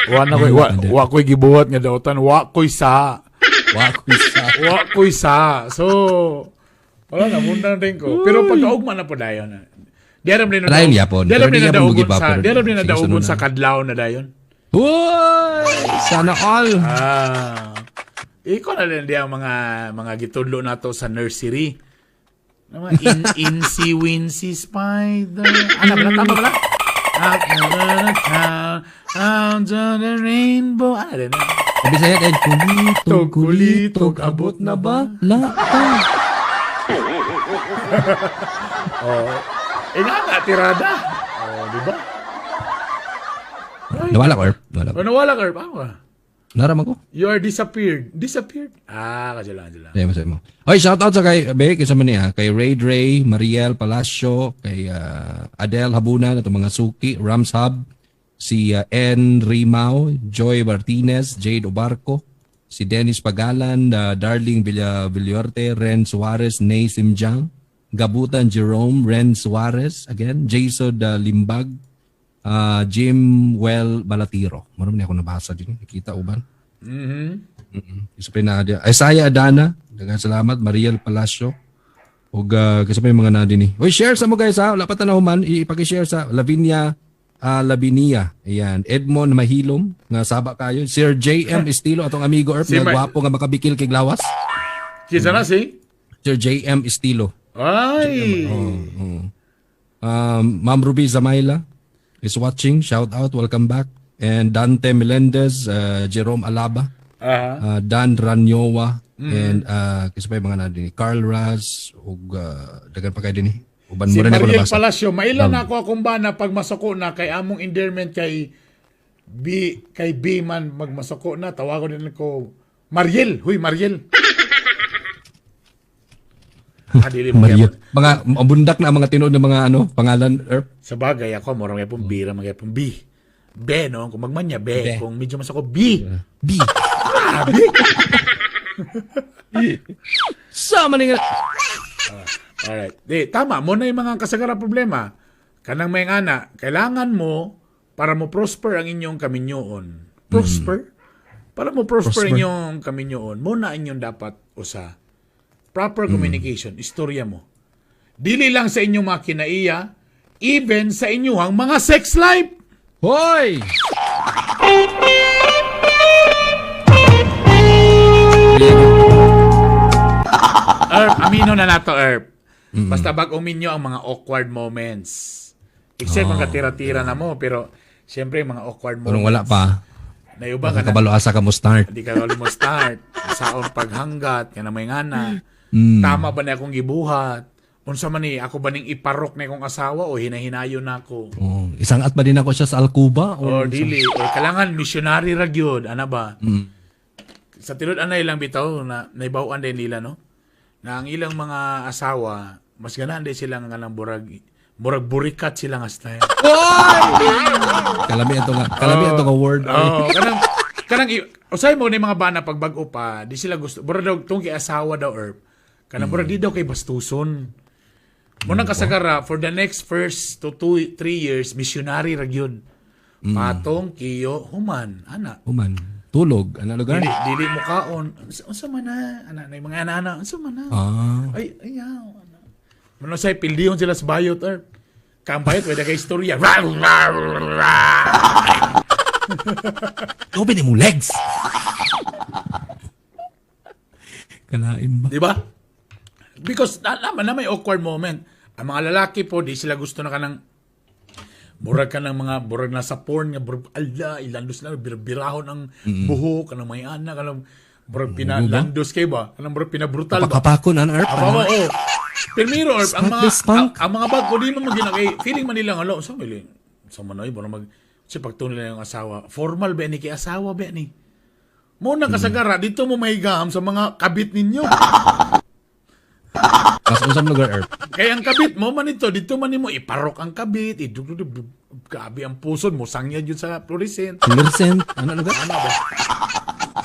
Wa na koy wa koy gibuhat nga dautan, wa koy sa. Wa ko sa. Wa koy sa. So wala na muna na din ko. Pero pagkaugma na po dayon. Di aram din na Dayon yapon. Di aram Pero din di na yapon daugon mo-give up, sa pero di aram din na sige, daugon sunod sa na. kadlaw na dayon. Hoy! Sana all. Ah. Ikaw na din di ang mga gitudlo nato sa nursery. Ang mga in, incy wincy spider. Ano ba? Tama ba? Up the town, under the rainbow. Ano din? Sabi sa'yo, Ed, kulitog, Kulitog, kulitog, abot na ba? Lata. Oh. Eh nga, tirada. Oh, di ba? Nawala ko, Erp. Nawala ko. Oh, nawala ka, Erp. Ako ka. Naram ako. You are disappeared. Disappeared? Ah, kasi lang, kasi lang. Sayo mo, sayo mo. Oy, shout out sa kay, be, kaysa man niya, kay Ray Dre, Mariel Palacio, kay Adele Habunan, atong mga suki, Rams Hub, si N. Rimao, Joy Martinez, Jade Obarco, si Dennis Pagalan, Darling Villa Villorte, Ren Suarez, Nay Simjang, Gabutan Jerome, Ren Suarez, again, Jason Limbag, Jim Well Balatiro. Marami na ako nabasa din. Nakita uban. Isa pa yung na Isaiah Adana, daghang salamat. Mariel Palacio. Ug kasi pa yung mga na din eh. Uy, share sa mo guys ha. Wala pa ta na human. Ipaki-share sa Lavinia Lavinia. Ayan. Edmond Mahilom nga saba kayo. Sir JM Estilo atong amigo Erp Si nga gwapo nga makabikil kay Glawas. Kisa na si? Sir JM Estilo. Ay! Oo. Ma'am Ruby Zamaila is watching. Shout out. Welcome back. And Dante Melendez, Jerome Alaba. Dan Ranyowa and kasi pa yung mga na din Carl Raz ug daghan pa kay dinhi. Uban Si mo rin ako Mariel nabasa. Palacio, maila na ako akong bana pag masuko na kay among endearment kay B, kay B man magmasuko na, tawagon din ko Mariel, huy Mariel. Ah, dili mo Mariel. kaya- Mga mabundak na ang mga tinuod ng mga ano pangalan Erp. Sa bagay ako murag gyapon B ra man gyapon B. B no, kung magmanya B, B. kung medyo masako B. B. Ah, B. Sama ni nga. Alright. Di, tama mo na yung mga kasagara problema. Kanang may ngana, kailangan mo para mo prosper ang inyong kaminyoon. Prosper? Para mo prosper, Prosper. inyong kaminyoon, mo na inyong dapat usa. Proper communication, istorya mo. Dili lang sa inyong mga kinaiya, even sa inyong mga sex life. Hoy! Erp, amino na nato, Erp. Basta bag uminyo ang mga awkward moments. Except kung katira-tira na mo, pero siyempre mga awkward moments. Kung wala pa, Naiuba ka na. kabalo asa ka mo start. Hindi ka mo start. Saon paghanggat, nga na may ngana. Tama ba na akong gibuhat? Unsa man ni, ako ba ning iparok na akong asawa o hinahinayon na ako? Oh, isang at ba din ako siya sa Alcuba Or or dili, or kailangan missionary ra gyud, ana ba? Sa tinud anay lang bitaw na naibaw-an din nila no. Na ang ilang mga asawa, mas ganahan din sila nga kanang burag murag burikat sila nga style. Kalami ato nga word. Oh, kanang kanang usay mo ni mga bana pag bag-o pa, di sila gusto. Murag daw tong kay asawa daw erp. Kanang murag di daw kay bastuson. Munang kasagara for the next first to 2 3 years missionary ra gyud. Patong kiyo human ana. Human. Tulog, ano lugar? Dili dili mo kaon. Unsa man na ana na mga ana-ana, unsa man na? Ay, ayaw. Ana. Mano say pildihon sila sa bayot or kang bayot wala kay istorya. Open imong legs. Kalain ba? Di ba? Because alam na may awkward moment. Ang mga lalaki po, di sila gusto na kanang murag ka ng mga murag nasa porn nga murag ala ilandos na birbirahon ang buhok kanang may anak kanang murag pinalandos kay ba kanang murag pinabrutal ba. Pakapakon an Earth. Aba, oo. Primero, or, ang Spunk mga the spunk. ang mga bago di man ginakay feeling man nila nga sa mili sa manoy ba mag si pagtun nila yung asawa. Formal ba ni kay asawa ba ni? Mo na kasagara dito mo mahigam sa mga kabit ninyo. Mas unsang lugar, Earth? Kaya ang kabit mo man ito, dito man nimo iparok ang kabit, idugdug gabi ang puson mo sangya jud sa fluorescent. Fluorescent. Ano lugar? Ano ba?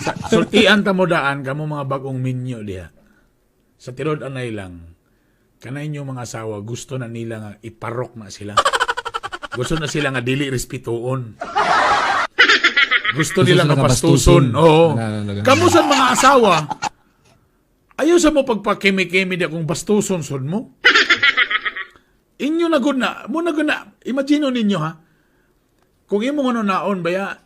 Sa, sultian ta mo daan kamo mga bagong minyo diha. Sa tinud anay lang. Kanay inyo mga asawa gusto na nila nga iparok na sila. Gusto na sila nga dili respetuon. Gusto nila sila nga nga pastuson. bastuson. Oo. Ano, ano, ano. Kamo sa mga asawa, ayaw sa mo pagpakimi-kimi di akong bastuson sud mo. Inyo na gud na, mo na gud na, imagine ninyo ha. Kung imong ano naon baya,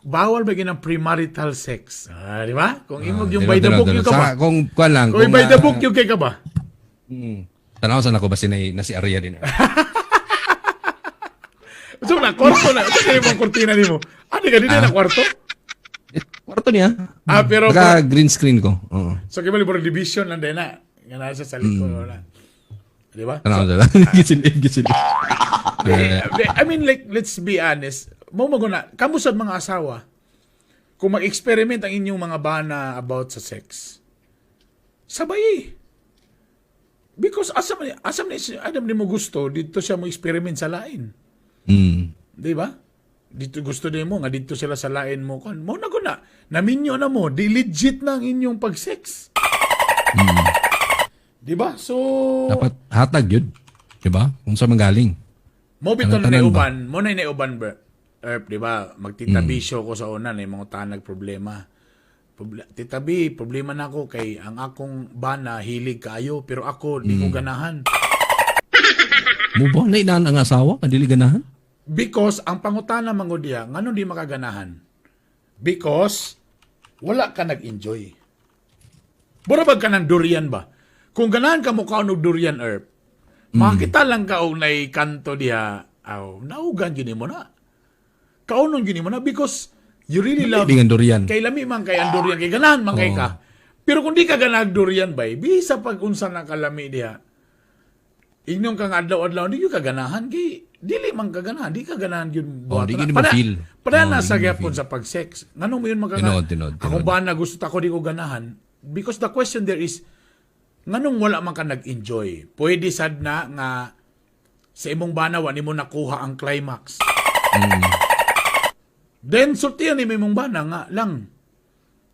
bawal ba ginang premarital sex? Ah, di ba? Kung imong yung by the book yung ka ba? Sa, kung kuan lang. Kung by the ah, book yung kay ka ba? Tanaw sa nako ba sinay na si Arya din. So na kwarto na, ito kayo mong kurtina nimo. Ano ka din na kwarto? Eh, kwarto niya. Ah, pero Naka green screen ko. Oo. So kay bali division lang din na. Nga nasa sa likod wala. Di ba? Tanaw sa lang. Gisilid, gisilid. Eh, I mean, like, let's be honest. Mo maguna, kamo sa mga asawa, kung mag-experiment ang inyong mga bana about sa sex, sabay eh. Because asa man adam ni mo gusto, dito siya mo experiment sa lain. Di ba? Dito gusto din mo nga dito sila sa lain mo kon. Mo na guna. Naminyo na mo, di legit na ang inyong pag-sex. Di ba? So Dapat hatag yun. Di ba? Kung saan manggaling. Mo bitaw na Tanan-tanan ba? nauban, mo na nauban ba? Erp, di ba? Magtitabisyo ko sa una na yung mga tanag problema. Tita B, problema na ako kay ang akong bana hilig kaayo pero ako di ko ganahan. Mo ba na inaan ang asawa? Kadili ganahan? Because ang pangutana mangod diya, ngano di makaganahan? Because wala ka nag-enjoy. Mura ba ka ng durian ba? Kung ganahan ka mo kaon og durian, Erp, makita lang ka og nay kanto diha, aw, naugan gyud mo na. Kaunon gyud mo na because you really love Hindi nga durian. Kay lami man kay ang durian, kay ganahan man kay ka. Pero kung di ka ganahag durian bay, bisa pag unsa na kalami diha. Ingnon kang adlaw-adlaw di gyud ka ganahan kay dili man ka ganahan, di ka ganahan gyud Oh, di buhaton. gyud mo feel. Pada Oh, na di sa gyud mo gyapon sa pag-sex. Nganong mo yun magkaka? Tinuod, tinuod, Ako tinuod. ba na gusto ta ko di ko ganahan? Because the question there is nganong wala man ka nag-enjoy? Pwede sad na nga sa imong bana wa nimo nakuha ang climax. Then sultian ni imong bana nga lang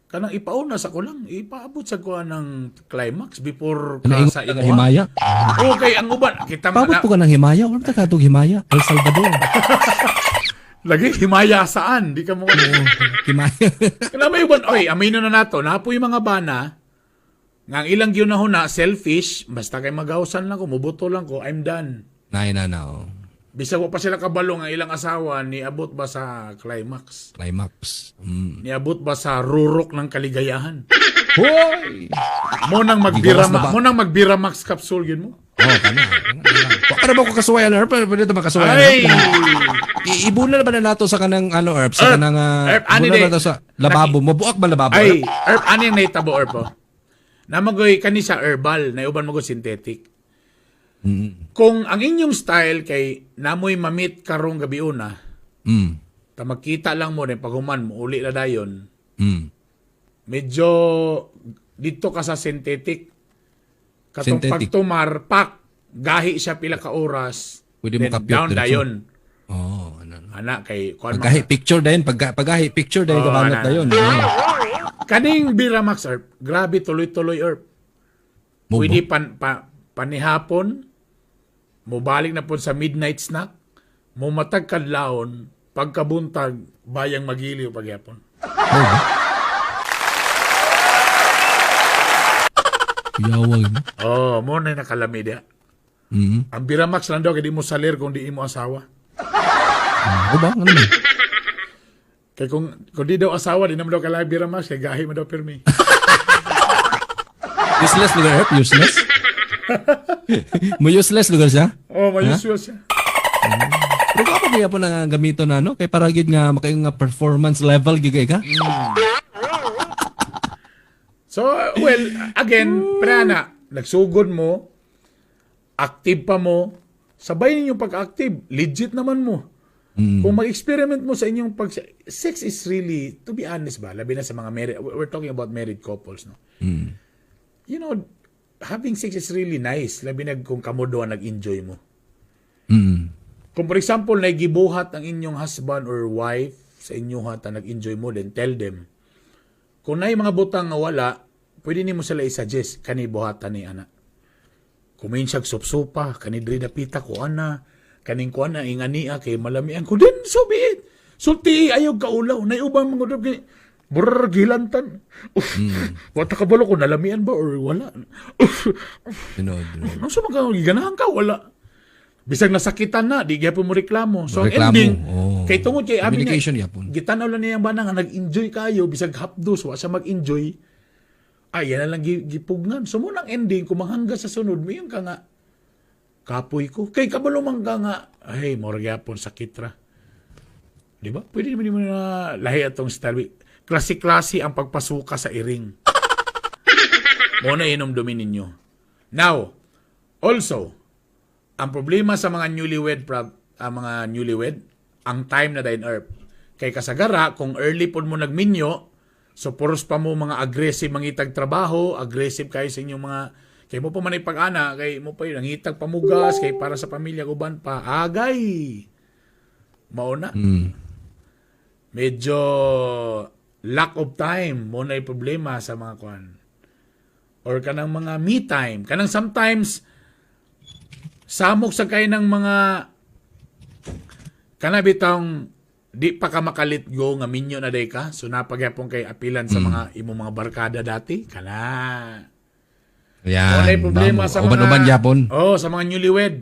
kanang ipauna sa ko lang ipaabot sa ko ng climax before Ano ka ingon sa ka ng imo. himaya? Okay, ang uban kita man Paabot na, po ka ng himaya? Wala ka katong himaya? El Salvador. lagi himaya saan? Di ka mo Oo, himaya. Kaya may uban, oy, amino na nato, napo yung mga bana, nga ang ilang gyud na selfish, basta kay magawsan lang ko, mubuto lang ko, I'm done. Nay na na oh. Bisag wa pa sila kabalo nga ilang asawa niabot ba sa climax? Climax. Niabot ba sa rurok ng kaligayahan? Hoy! Mo nang magbira Gigawas na ba? mo nang magbira max capsule yun mo. Oh, kana. Wa ka na ba ko kasuwayan, Herb? Pwede ito makasuwayan, Ay! Herb? Ibuna na ba na nato sa kanang ano, Herb? Sa Herb, kanang Herb, ani ibuna di. na to sa lababo. Mabuak ba lababo? Ay, Herb? herb ani ang nahitabo herb oh. Namagoy kani sa herbal, naiuban mo synthetic. Kung ang inyong style kay namoy mamit karong gabi una, ta magkita lang mo rin pag human mo uli na dayon. Medyo dito ka sa synthetic. Katong Synthetic. pagtumar, pak, gahi siya pila ka oras. Pwede mo then kapyot down diretso. dayon. Oh, ano. Ano. Ana kay kuan Pagkahi picture dayon, pagkahi picture dayon Oh, kabanat ana. dayon. Oh. Kaning Biramax herb, grabe tuloy-tuloy herb. Mo ba? Pwede panihapon, mobalik na po sa midnight snack, mumatag kadlawon, Pagkabuntag, bayang magiliw pagyapon. Oh, ba? Kuyawag, no? Oh, mo na nakalami diya. Ang Biramax lang daw kay di mo salir kung di mo asawa. O ba? Ano ba? Kay kung di daw asawa, di naman daw kailangan Biramax kay gahi mo daw pirmi. Useless lugar, Erp? Useless? Mo useless lugar siya? Oh, may usual siya. Pero ka pa kaya po na gamito na, no? Kay para gid nga makayo nga performance level gid kay ka? So, well, again, prana, nagsugod mo, active pa mo, sabay ninyo pag-active, legit naman mo. Kung mag-experiment mo sa inyong pag... Sex is really, to be honest ba, labi na sa mga married, we're talking about married couples, no? Having sex is really nice, labi na kung kamo doon nag-enjoy mo. Kung for example, naigibuhat ang inyong husband or wife sa inyong hata nag-enjoy mo, then tell them. Kung naay mga butang nga wala, pwede nimo sila i-suggest, kani buhatan ni ana. Kumain siya supsupa, kani diri dapita ko ana, kaning kuan na ingania kay malamian ko din, so be it. Sulti ayaw kaulaw, nay ubang mga kay brr gilantan. Uff, wala ka balo kung nalamian ba or wala. Uff, Tinuod. Tinuod. ano sa mga ganahan ka wala. Bisag nasakitan na, di gyapon mo reklamo. So ang Reklamo, ending, oh. kay tungod kay abi niya, Communication gyapon. gitanaw lang niya ang bana nga nag-enjoy kayo bisag hapdos wa siya mag-enjoy. Ay, yan na lang gipugnan. So mo nang ending kung manghangga sa sunod, mayon ka nga kapoy ko. Kay kabalo man ka nga, ay, mora gyapon sakit ra. Di ba? Pwede naman mo na lahi atong style. Klase-klase ang pagpasuka sa iring. Mo na inomdumin ninyo. Now, also, ang problema sa mga newlywed, ang mga newlywed, ang time na dayon, Erp. Kay kasagara, kung early pod mo nagminyo, so puros pa mo mga aggressive mangitag trabaho, aggressive kayo sa inyong mga kay mo pa man pag-ana, kay mo pa yun, nangitag pamugas, kay para sa pamilya uban pa, agay. Mao na. Medyo lack of time mo na problema sa mga kuan. Or kanang mga me time. Kanang sometimes samok sa kay ng mga kana bitong di pa ka makalit go nga minyo na day ka. So napagyapon kay apilan sa mga imong mga barkada dati. Kana. Ayan. Walay problema Bamo. sa mga Uban-uban gyapon. Oh, sa mga newlywed.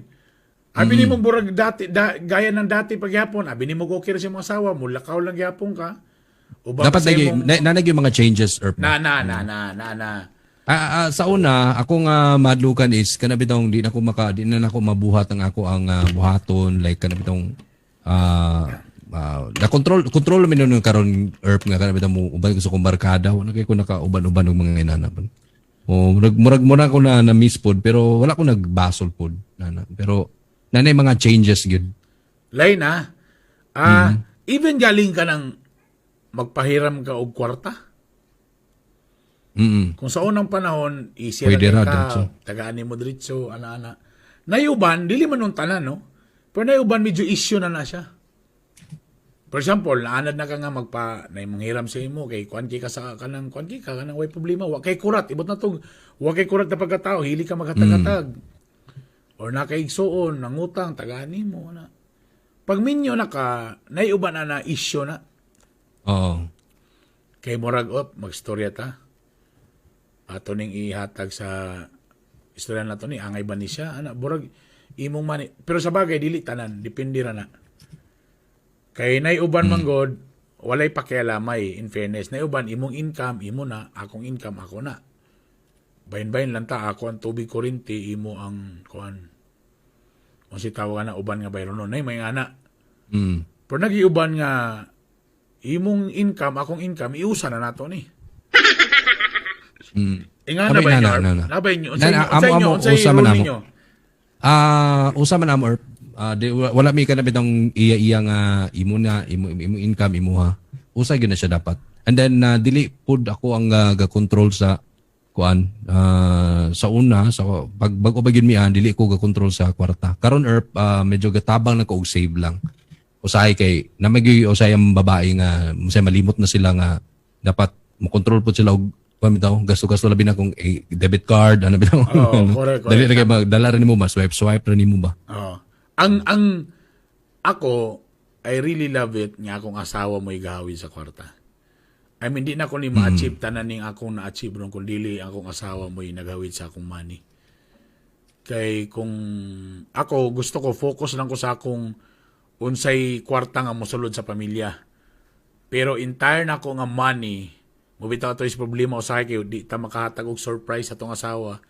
Abi nimo burag dati da, gaya ng dati pagyapon, abi nimo okay ra sa imong asawa, mulakaw lang gyapon ka. Uban Dapat pa sa nagi imong na yung mga changes, Erp. na na na na na na. Ah, sa una, ako nga madlukan is kana bitong di na nako mabuhat ang ako ang buhaton, like kana bitong na control control mi nun karon, Erp, nga kana bitong mo uban ko sa akong barkada, wala kay ko nakauban-uban og mga inana. Oh, murag murag mura ko na na miss pod, pero wala ko nagbasol pod nana, pero nanay mga changes gyud. Lay na. Even galing ka ng magpahiram ka og kwarta. Kung sa unang panahon, easy Pwede ra ra, ka, diretso. tagaan nimo diretso, ana-ana. Nayuban, dili man nung tanan, no? Pero nayuban, medyo issue na na siya. For example, naanad na ka nga magpa, na manghiram sa imo, kay kuan kay ka sa kanang, kuan kay ka, kanang way problema, wa kay kurat, ibot na tong, wa kay kurat na pagkatao, hili ka maghatag-hatag. Or nakaigsuon, nangutang, tagaan nimo, na. Pag minyo na ka, nayuban na na issue na. Kay murag op, magstorya ta. Ato ning ihatag sa istorya na to ni angay ba ni siya ana burag imong mani, pero sa bagay dili tanan, depende ra na kay nay uban man god walay pakialamay. In fairness, nay uban imong income imo na, akong income ako na, bayin-bayin lang ta, ako ang tubig, kuryente, imo ang kuan, kung si tawag na uban nga bayron nay may ana. Pero nagiuban nga imong income, akong income, iusa na nato ni. Inga na Kami, ba na, inyo? na, na, na. Na ba inyo? Na, na, Unsay amo, inyo? amo, Unsay usa man rule amo. ninyo? Ah, usa man amo, Erp. Di, wala mi kana bitong iya-iya nga imo na imo imo income imuha. Usa gyud na siya dapat. And then dili pud ako ang ga-control sa kuan, sa una sa pag bag-o pa gyud mi dili ko ga-control sa kwarta. Karon, Erp, medyo gatabang na ko og save lang. Usahay kay na magyuy usay ang babae nga usay malimot na sila nga dapat mo control pud sila og kuan bitaw gasto-gasto, labi na kung eh, debit card ano bitaw. Oo, correct, Dali ra kay magdala ra nimo ba, swipe swipe ra nimo ba. Oo. Ang ako I really love it nga akong asawa mo'y gahawid sa kwarta. I mean, di na ko ni ma-achieve tanan ning akong na-achieve ron kung dili akong asawa mo'y naghawid sa akong money. Kay kung ako gusto ko, focus lang ko sa akong unsay kwarta nga mosulod sa pamilya. Pero entire na ako nga money, mubitaw to is problema usahay kay di ta makahatag og surprise sa atong asawa.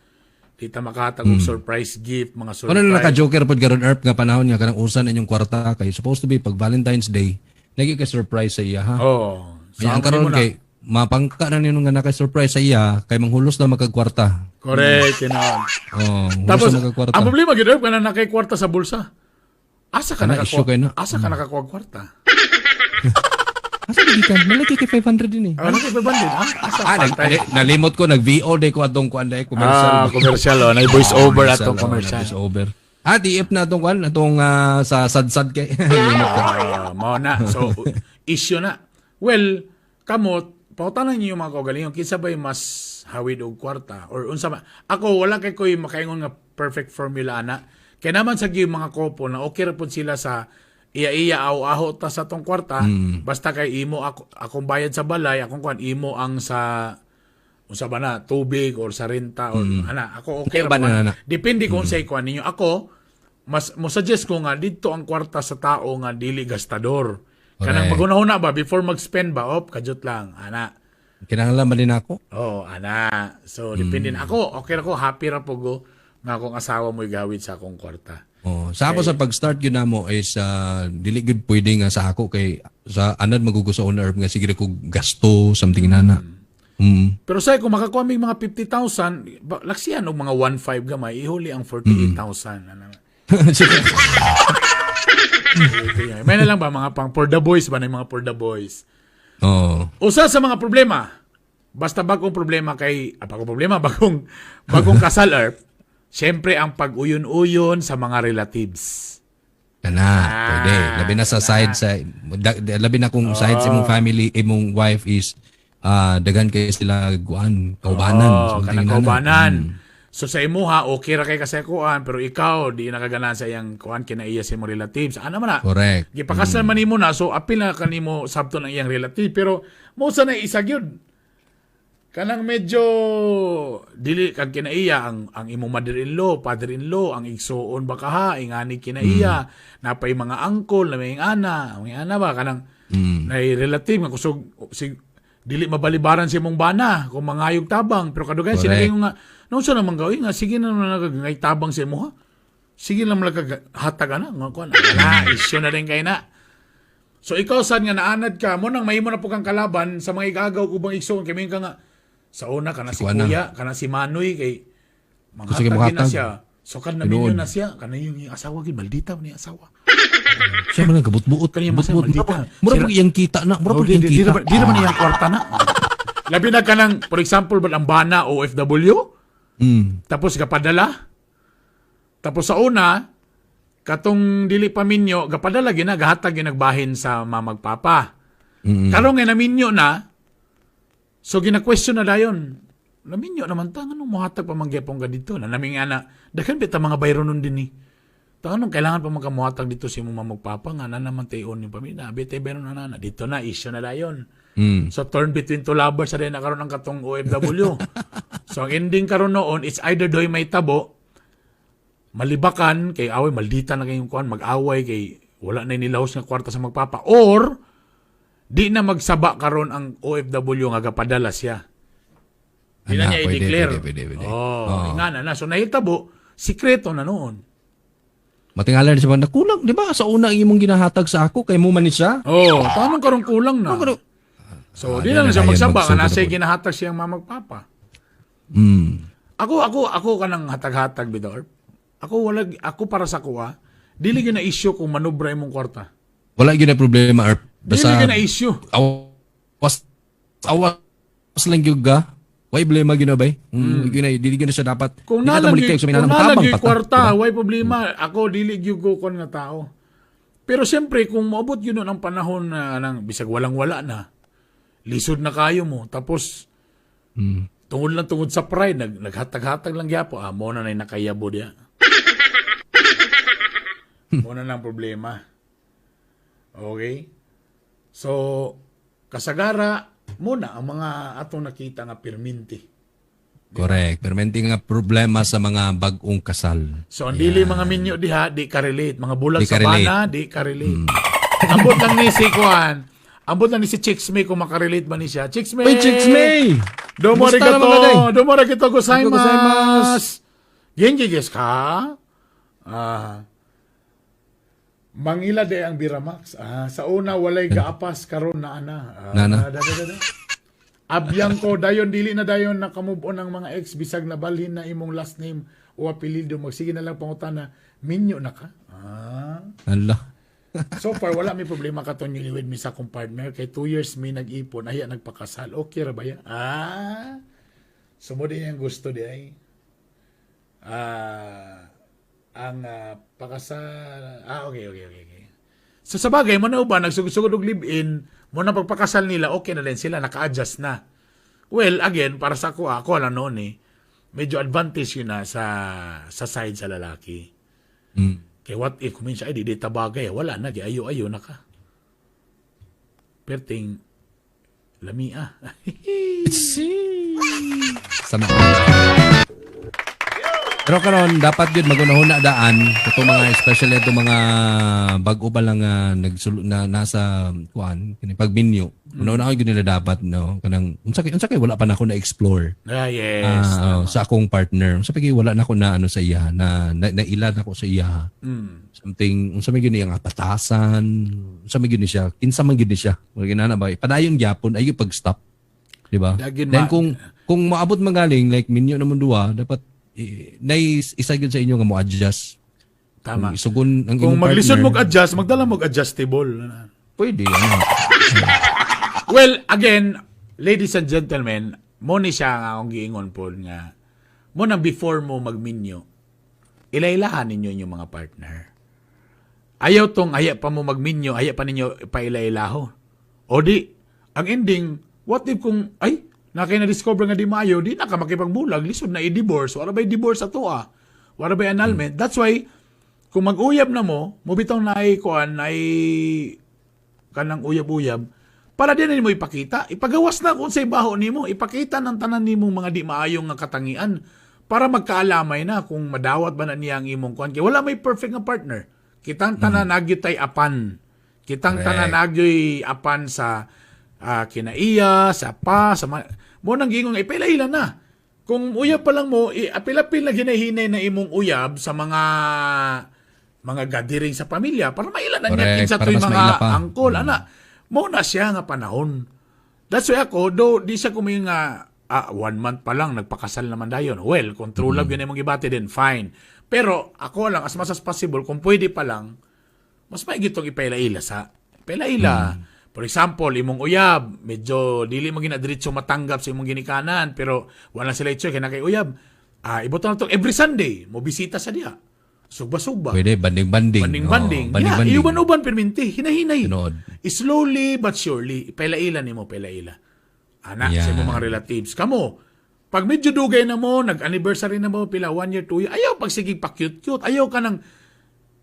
Di ta makahatag og surprise gift, mga surprise. Ano na naka-joker pod karon, Erp, nga panahon nga kanang usan inyong kwarta kay supposed to be pag Valentine's Day nagi kay surprise sa iya, ha. Oh. So, ang karon kay mapangka na ninyo nga naka-surprise sa iya kay manghulos na magkagkwarta. Correct, tinuod. Oh, hulos Tapos, na magkagkwarta. ang problema gyud, Erp, kana nakay kwarta sa bulsa. Asa ka Kana, issue nakakuha? kay na. Asa ka nakakuha og kwarta? Asa di ka? Malaki kay 500 din eh. Ano kay 500? Ah, asa Ah, patay? nalimot ko nag VO day ko atong kuan day commercial. Ah, commercial oh, nay voice over atong oh, commercial. Voice over. Ah, TF na atong kuan atong sa sad-sad kay. Limot ko. Ah, mao na. So issue na. Well, kamot pautanan niyo yung mga kaugalingon kinsa bay mas hawid og kwarta or unsa ba. Ako wala kay koy makaingon nga perfect formula ana. Kay naman sa gyud mga couple na okay ra pud sila sa iya-iya aw aho ta sa tong kwarta, basta kay imo ako akong bayad sa balay, akong kuan, imo ang sa unsa ba na tubig or sa renta or ana, ako okay ra Ba pud na, ana. na, na. Depende kung unsay kuan ninyo. Ako mas mo suggest ko nga didto ang kwarta sa tao nga dili gastador. Kanang maghunahuna ba before mag-spend ba, op kajut lang ana. Kinahanglan ba din ako? Oh, ana. So depende na ako. Okay ra ko, happy ra po go nga akong asawa mo'y gawid sa akong kwarta. Oh, sa ako sa pag-start gyud namo is dili gyud pwede nga sa ako kay sa anad magugo sa owner nga sige ko gasto something nana. Pero say kung makakuha mig mga 50,000, laksian og mga 1.5 gamay, ihuli ang 48,000. Ana. May na lang ba mga pang for the boys ba na yung mga for the boys? Oh. Usa sa mga problema, basta bagong problema kay, bagong problema, bagong, bagong kasal, Erp, siyempre ang pag-uyon-uyon sa mga relatives. Kana, pwede. Labi na sa side sa labi na kung side sa imong family, imong wife is daghan kay sila guan, kaubanan, Oh, something kanang nana. kaubanan. So sa imuha, okay ra kay kasi kuan, pero ikaw, di nakaganahan sa iyang kuan, kinaiya sa imong relatives. Ano man na? Correct. Gipakasal man nimo na, so apil na kanimo sabton ang iyang relative. Pero mo sa na isa gyud. Kanang medyo dili kag kinaiya ang imong mother-in-law, father-in-law, ang igsuon ba kaha, ingani kinaiya, napay mga angkol na may ana, may ana ba kanang nay relative nga kusog si dili mabalibaran si imong bana kung mangayog tabang, pero kadugayan sila Correct. kayo nga no sa naman gawin nga sige na naman nagay tabang sa imo ha. Sige lang malagag hatag ana nga kuan. Ala, issue na rin kay na. So ikaw sad nga naanad ka mo nang mahimo na po kang kalaban sa mga igagaw ubang igsoon kay ka nga sa una kana si Kuan na. kuya, kana si Manoy kay Gusto kay manghatag gyud na manghatag. siya. So kan Tinuod. naminyo na siya, kana yung iyang asawa gyud maldita ni asawa. Siya man ang kabutbuot. Kanya masaya, Butbuot. maldita. Mura Sira- pag iyang kita na. Mura Oh, pag di, iyang di, di, kita. di naman iyang kwarta na. Labi na ka ng, for example, ba ang bana OFW, tapos gapadala. Tapos sa una, katong dili pa minyo, gapadala gina, gahatag gyud nagbahin sa mamagpapa. Karon nga naminyo na, so gina-question na dayon. Naminyo naman ta, anong muhatag pa mangyapong ka dito? Na naming ana, daghan bita mga bayro nun din eh. Ta anong kailangan pa magkamuhatag dito si imong mamagpapa nga na naman tayo yung pamilya. Abi tayo bayro na na, dito na, issue na dayon. So turn between two lovers sa rin na karon ang katong OFW. So ang ending karon noon, it's either doy may tabo, malibakan kay away maldita na kayong kuan, mag-away kay wala na nilahos nga kwarta sa magpapa, or di na magsaba karon ang OFW nga gapadala siya. Di na Ana, niya pwede, i-declare. pwede, pwede, pwede. Oh, nga na na. So nahitabo, sikreto na noon. Matingala na siya ba, nakulang, di ba? Sa una ang imong ginahatag sa ako, kay mo man ni siya. Oh, tanong karon kulang na. So di na di lang na siya kaya magsaba nga magsugod nasa ako. ginahatag siyang mamagpapa. Ako kanang hatag-hatag bitaw. Ako wala ako para sa kuha. Dili gyud na issue kung manubra imong kwarta. Wala gyud na problema, Erp. Dili Basta, gyud na issue. awas, awas lang gyud ka. Way problema gyud na bay. Gyud na, dili gyud na siya dapat. Kung Di ka nalang tamulik gyud kayo sa kung minanang nalang tabang gyud pa ta, kwarta, diba? way problema. Ako dili gyud ko kon nga tao. Pero siyempre kung moabot gyud nun ang panahon na nang bisag walang-wala na, lisod na kayo mo tapos tungod lang tungod sa pride naghatag-hatag lang gyapon, ah mo na nay nakayabo diya. Mo na nang problema. Okay? So, kasagara, muna ang mga atong nakita nga perminti. Correct. Permente nga problema sa mga bag-ong kasal. So, ang dili mga minyo diha, di ka-relate. Mga bulag Di sa ka-relate. bana, di ka-relate. Ambot lang ni si Kuan. Ambot lang ni si Chicks May kung makarelate ba ni siya. Chicks May! Uy, Chicks May! Domo Kumusta arigato! naman ka, day? Domo arigato gozaimasu! Gozaimasu! Genki desu ka? Ah. Mangila de ang Biramax. Ah, sa una walay gaapas karon na ana. Ah, Nana. Da, da, da, da. Abyang ko dayon dili na dayon nakamove on ang mga ex bisag nabalhin na imong last name o apelyido, magsige na lang pangutana, minyo na ka. Ah. Ala. So far wala may problema katon newlywed mi sa akong partner kay 2 years mi nag-ipon ay nagpakasal. Okay ra ba ya? Ah. Sumod din ang gusto di ay. Ah, ang pakasal. Ah, okay. So sa bagay mo na ba nagsugod-sugod og live-in mo na pagpakasal nila, okay na din sila, naka-adjust na. Well, again, para sa ako, ako lang noon eh. Medyo advantage yun na sa side sa lalaki. Kay what if kung minsan, ay, di tabagay, wala na, di ayo-ayo na ka. Perting, lamia. Sama. Pero karon dapat yun magunahuna daan katong mga, especially itong mga bag-o pa lang nagsulo na nasa kuan kini pagminyo. Una-una gyud nila dapat, no, kanang unsa kay wala pa nako na explore Ah, yes. oh, sa akong partner. Unsa pa kay wala na ako na ano sa iya na naila na ako sa iya. Something unsa may gyud niya nga patasan, unsa may gyud ni siya, kinsa man gyud ni siya. Wala ginana ba? Padayon gyapon ay pag-stop. Di ba? Dagin Then kung maabot magaling like minyo na mo duha, dapat nay isa gyud sa inyo nga mo adjust. Tama. Kung isugon ang Kung imong maglisod partner, mo adjust, magdala mo adjustable. Pwede. Ano. Well, again, ladies and gentlemen, mo ni siya nga akong giingon po nga, mo nang before mo magminyo, ilailahan ninyo inyong mga partner. Ayaw tong aya pa mo magminyo, aya pa ninyo pailailaho. O di, ang ending, what if kung, ay, na kay na-discover nga di maayo, di na ka makipagbulag, lisod na i-divorce. Wala ba'y divorce ato ah? Wala ba'y annulment? That's why, kung mag-uyab na mo, mubitaw na ay kuan, ay kanang uyab-uyab, para din na nimo ipakita. Ipagawas na kung sa baho nimo, ipakita ng tanan nimo mga di maayong nga katangian para magkaalamay na kung madawat ba na niya ang imong kuan. Kay wala may perfect nga partner. Kitang tanan nagyoy tay apan. Kitang tanan nagyoy apan sa kinaiya, sa pa, sa mo nang giingon nga ipaila na. Kung uyab pa lang mo, apil-apil na ginahinay na imong uyab sa mga gathering sa pamilya para maila na niya kinsa Para to'y mas mga maila pa. angkol, ana. Mo na siya nga panahon. That's why ako, do di siya kuminga nga one month pa lang nagpakasal naman dayon. Well, kung true love yun imong gibati, then fine. Pero ako lang, as much as possible, kung pwede pa lang, mas maigi tong ipaila-ila sa ipaila-ila. For example, imong uyab, medyo dili mo ginadiretso matanggap sa imong ginikanan, pero wala sila itso kay na kay uyab. Ah, ibutang na to every Sunday, mo bisita sa diha. Sugba-sugba. Pwede banding-banding. Banding-banding. Oo, banding-banding. Yeah, iuban-uban perminti, hinahinay. Tinuod. Slowly but surely, ipaila-ila nimo, paila-ila. Anak, sa imong mga relatives. Kamo, pag medyo dugay na mo, nag-anniversary na mo, pila, 1 year, 2 year, ayaw pag sige pa cute-cute. Ayaw ka nang,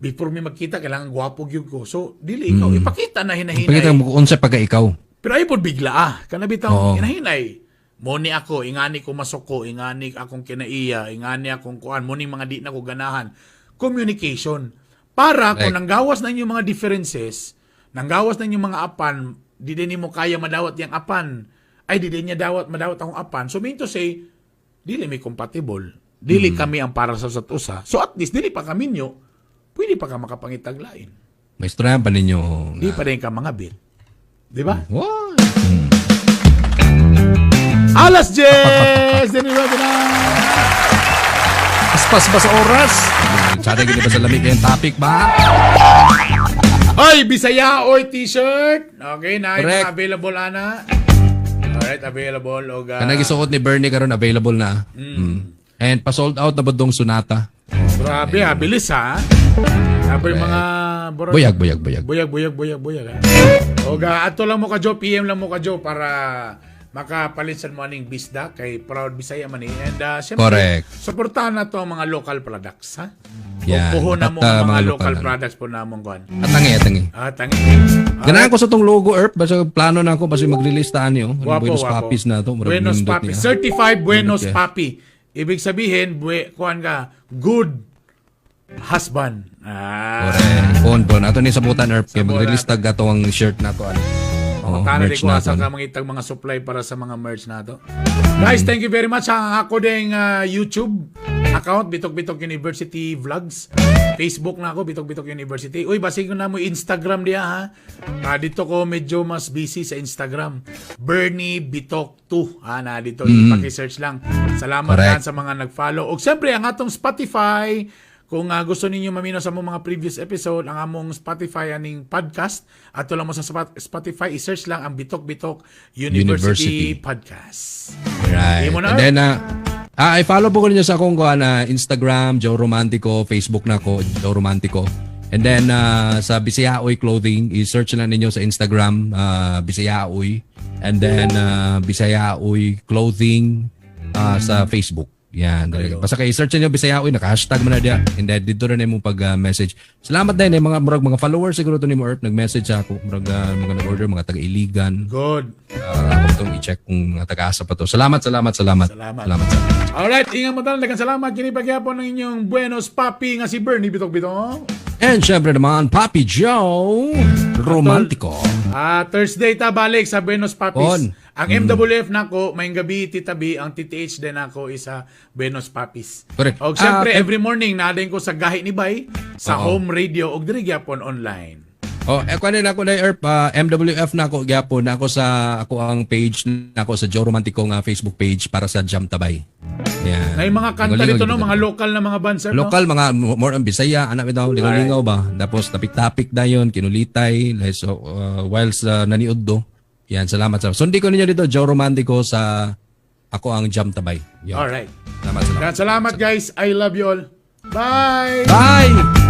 before mi magkita, kailangan gwapo gyud ko. So, dili ikaw, ipakita na hinahinay. Pakita mo kung unsa pagka ikaw. Pero ay pod bigla ah. Kana bitaw hinahinay. Mo ni ako, ingani ko masuko, ingani akong kinaiya, ingani akong kuan, mo ni mga di na ko ganahan. Communication. Para kung nanggawas na inyong mga differences, nanggawas na inyong mga apan, di din nimo kaya madawat yang apan. Ay, di din niya dawat madawat akong apan. So mean to say, dili mi compatible. Dili kami ang para sa usat usa. So at least dili pa kami nyo, pwede pa ka makapangitaglain. May istoryahan pa ninyo. Di pa rin ka mga bit. Di ba? Wow. Alas 10! Dennis Webinar! Paspas ba sa oras? Sana gini ba sa lamig kayong topic ba? Oy, Bisaya oy t-shirt. Okay na, Correct. available ana. Alright, available og Kanang gisuot ni Bernie karon available na. And pa-sold out na ba dong Sonata? Grabe ha, bilis ha. Sabi mga Buyag, buyag, buyag. Buyag, buyag, buyag, buyag ha. Og ato lang mo ka Joe, PM lang mo ka Joe para makapalit sa mo aning bisda kay Proud Bisaya man eh. And syempre, Correct. suportahan na to ang mga local products ha. Yan. Puhon na mo Dapat, ang mga mga local na. Products po namong kuan. Atangi, atangi. Ah, tangi. Ganahan ko sa tong logo, Erp. Basta plano na ako, basta mag-release ta ani, oh. Guwapo, Buenos guwapo. Papis na to. Murag Buenos nindot Papi. niya. Certified Buenos Nindot niya. Papi. Ibig sabihin, kuan ka, good husband. Ah. Correct. Pon, pon. Ato ni sabutan, Erp. Kaya Sabutan. mag-release tag ato ang shirt na to. Ano. Oh, Tana di merch ko na asa to. ka mangitag mga supply para sa mga merch na to. Guys, thank you very much. Ang ako ding YouTube account, Bitok Bitok University Vlogs. Facebook na ako, Bitok Bitok University. Uy, basig ko na mo Instagram diya ha. Ah, dito ko medyo mas busy sa Instagram. Bernie Bitok 2. Ah, na dito i-search lang. Salamat Correct. yan sa mga nag-follow. Og siyempre, ang atong Spotify, kung gusto ninyo mamino sa among mga previous episode, ang among Spotify aning podcast, ato lang mo sa Spotify, i-search lang ang Bitok Bitok University University. Podcast. Right. Imo na, And then, I follow po ko ninyo sa akong kuan, Instagram, Joe Romantico, Facebook na ko, Joe Romantico. And then, sa Bisayaoy Clothing, i-search lang ninyo sa Instagram, Bisayaoy. And then, Bisayaoy Clothing sa Facebook. Yan. Basta kay i-search niyo Bisayaoy, naka-hashtag mo na diya. And then, dito rin mo pag-message. Salamat din eh, mga, murag, mga followers siguro to ni mo, Erp, nag-message sa ako. Murag, mga nag-order, mga taga-Iligan. Good. Ako itong i-check kung mga taga-asa pa to. Salamat, salamat, salamat. Salamat. Salamat. Salamat. Alright, ingat mo tanan. Daghang salamat. Kini pagyapon ng inyong Buenos Papi nga si Bernie Bitok Bitok. And syempre naman, Papi Joe Romantico. Ah, Thursday ta balik sa Buenos Papis. On. Ang MWF nako may gabi titabi, ang TTH din ako isa Buenos Papis. Correct. Og syempre Ah, every morning naa din ko sa Gahi ni Bay sa Oo. home radio og diri gyapon online. Oh, eh kuan na ako na Erp, MWF na ako gyapon na ako sa ako ang page na ako sa Joe Romantico nga Facebook page para sa Jam Tabay. Yan. Na yung mga kanta Lingaw-lingaw dito no, dito. mga local na mga bands, sir, no? Local mga more on Bisaya, anak bitaw, lingaw-lingaw ba. Tapos tapik-tapik dayon, kinulitay, like, so, whilst naniud do. Yan, salamat sa. Sundi ko ninyo dito Joe Romantico sa ako ang Jam Tabay. Yan. Alright. Salamat, salamat. Salamat guys. I love you all. Bye. Bye!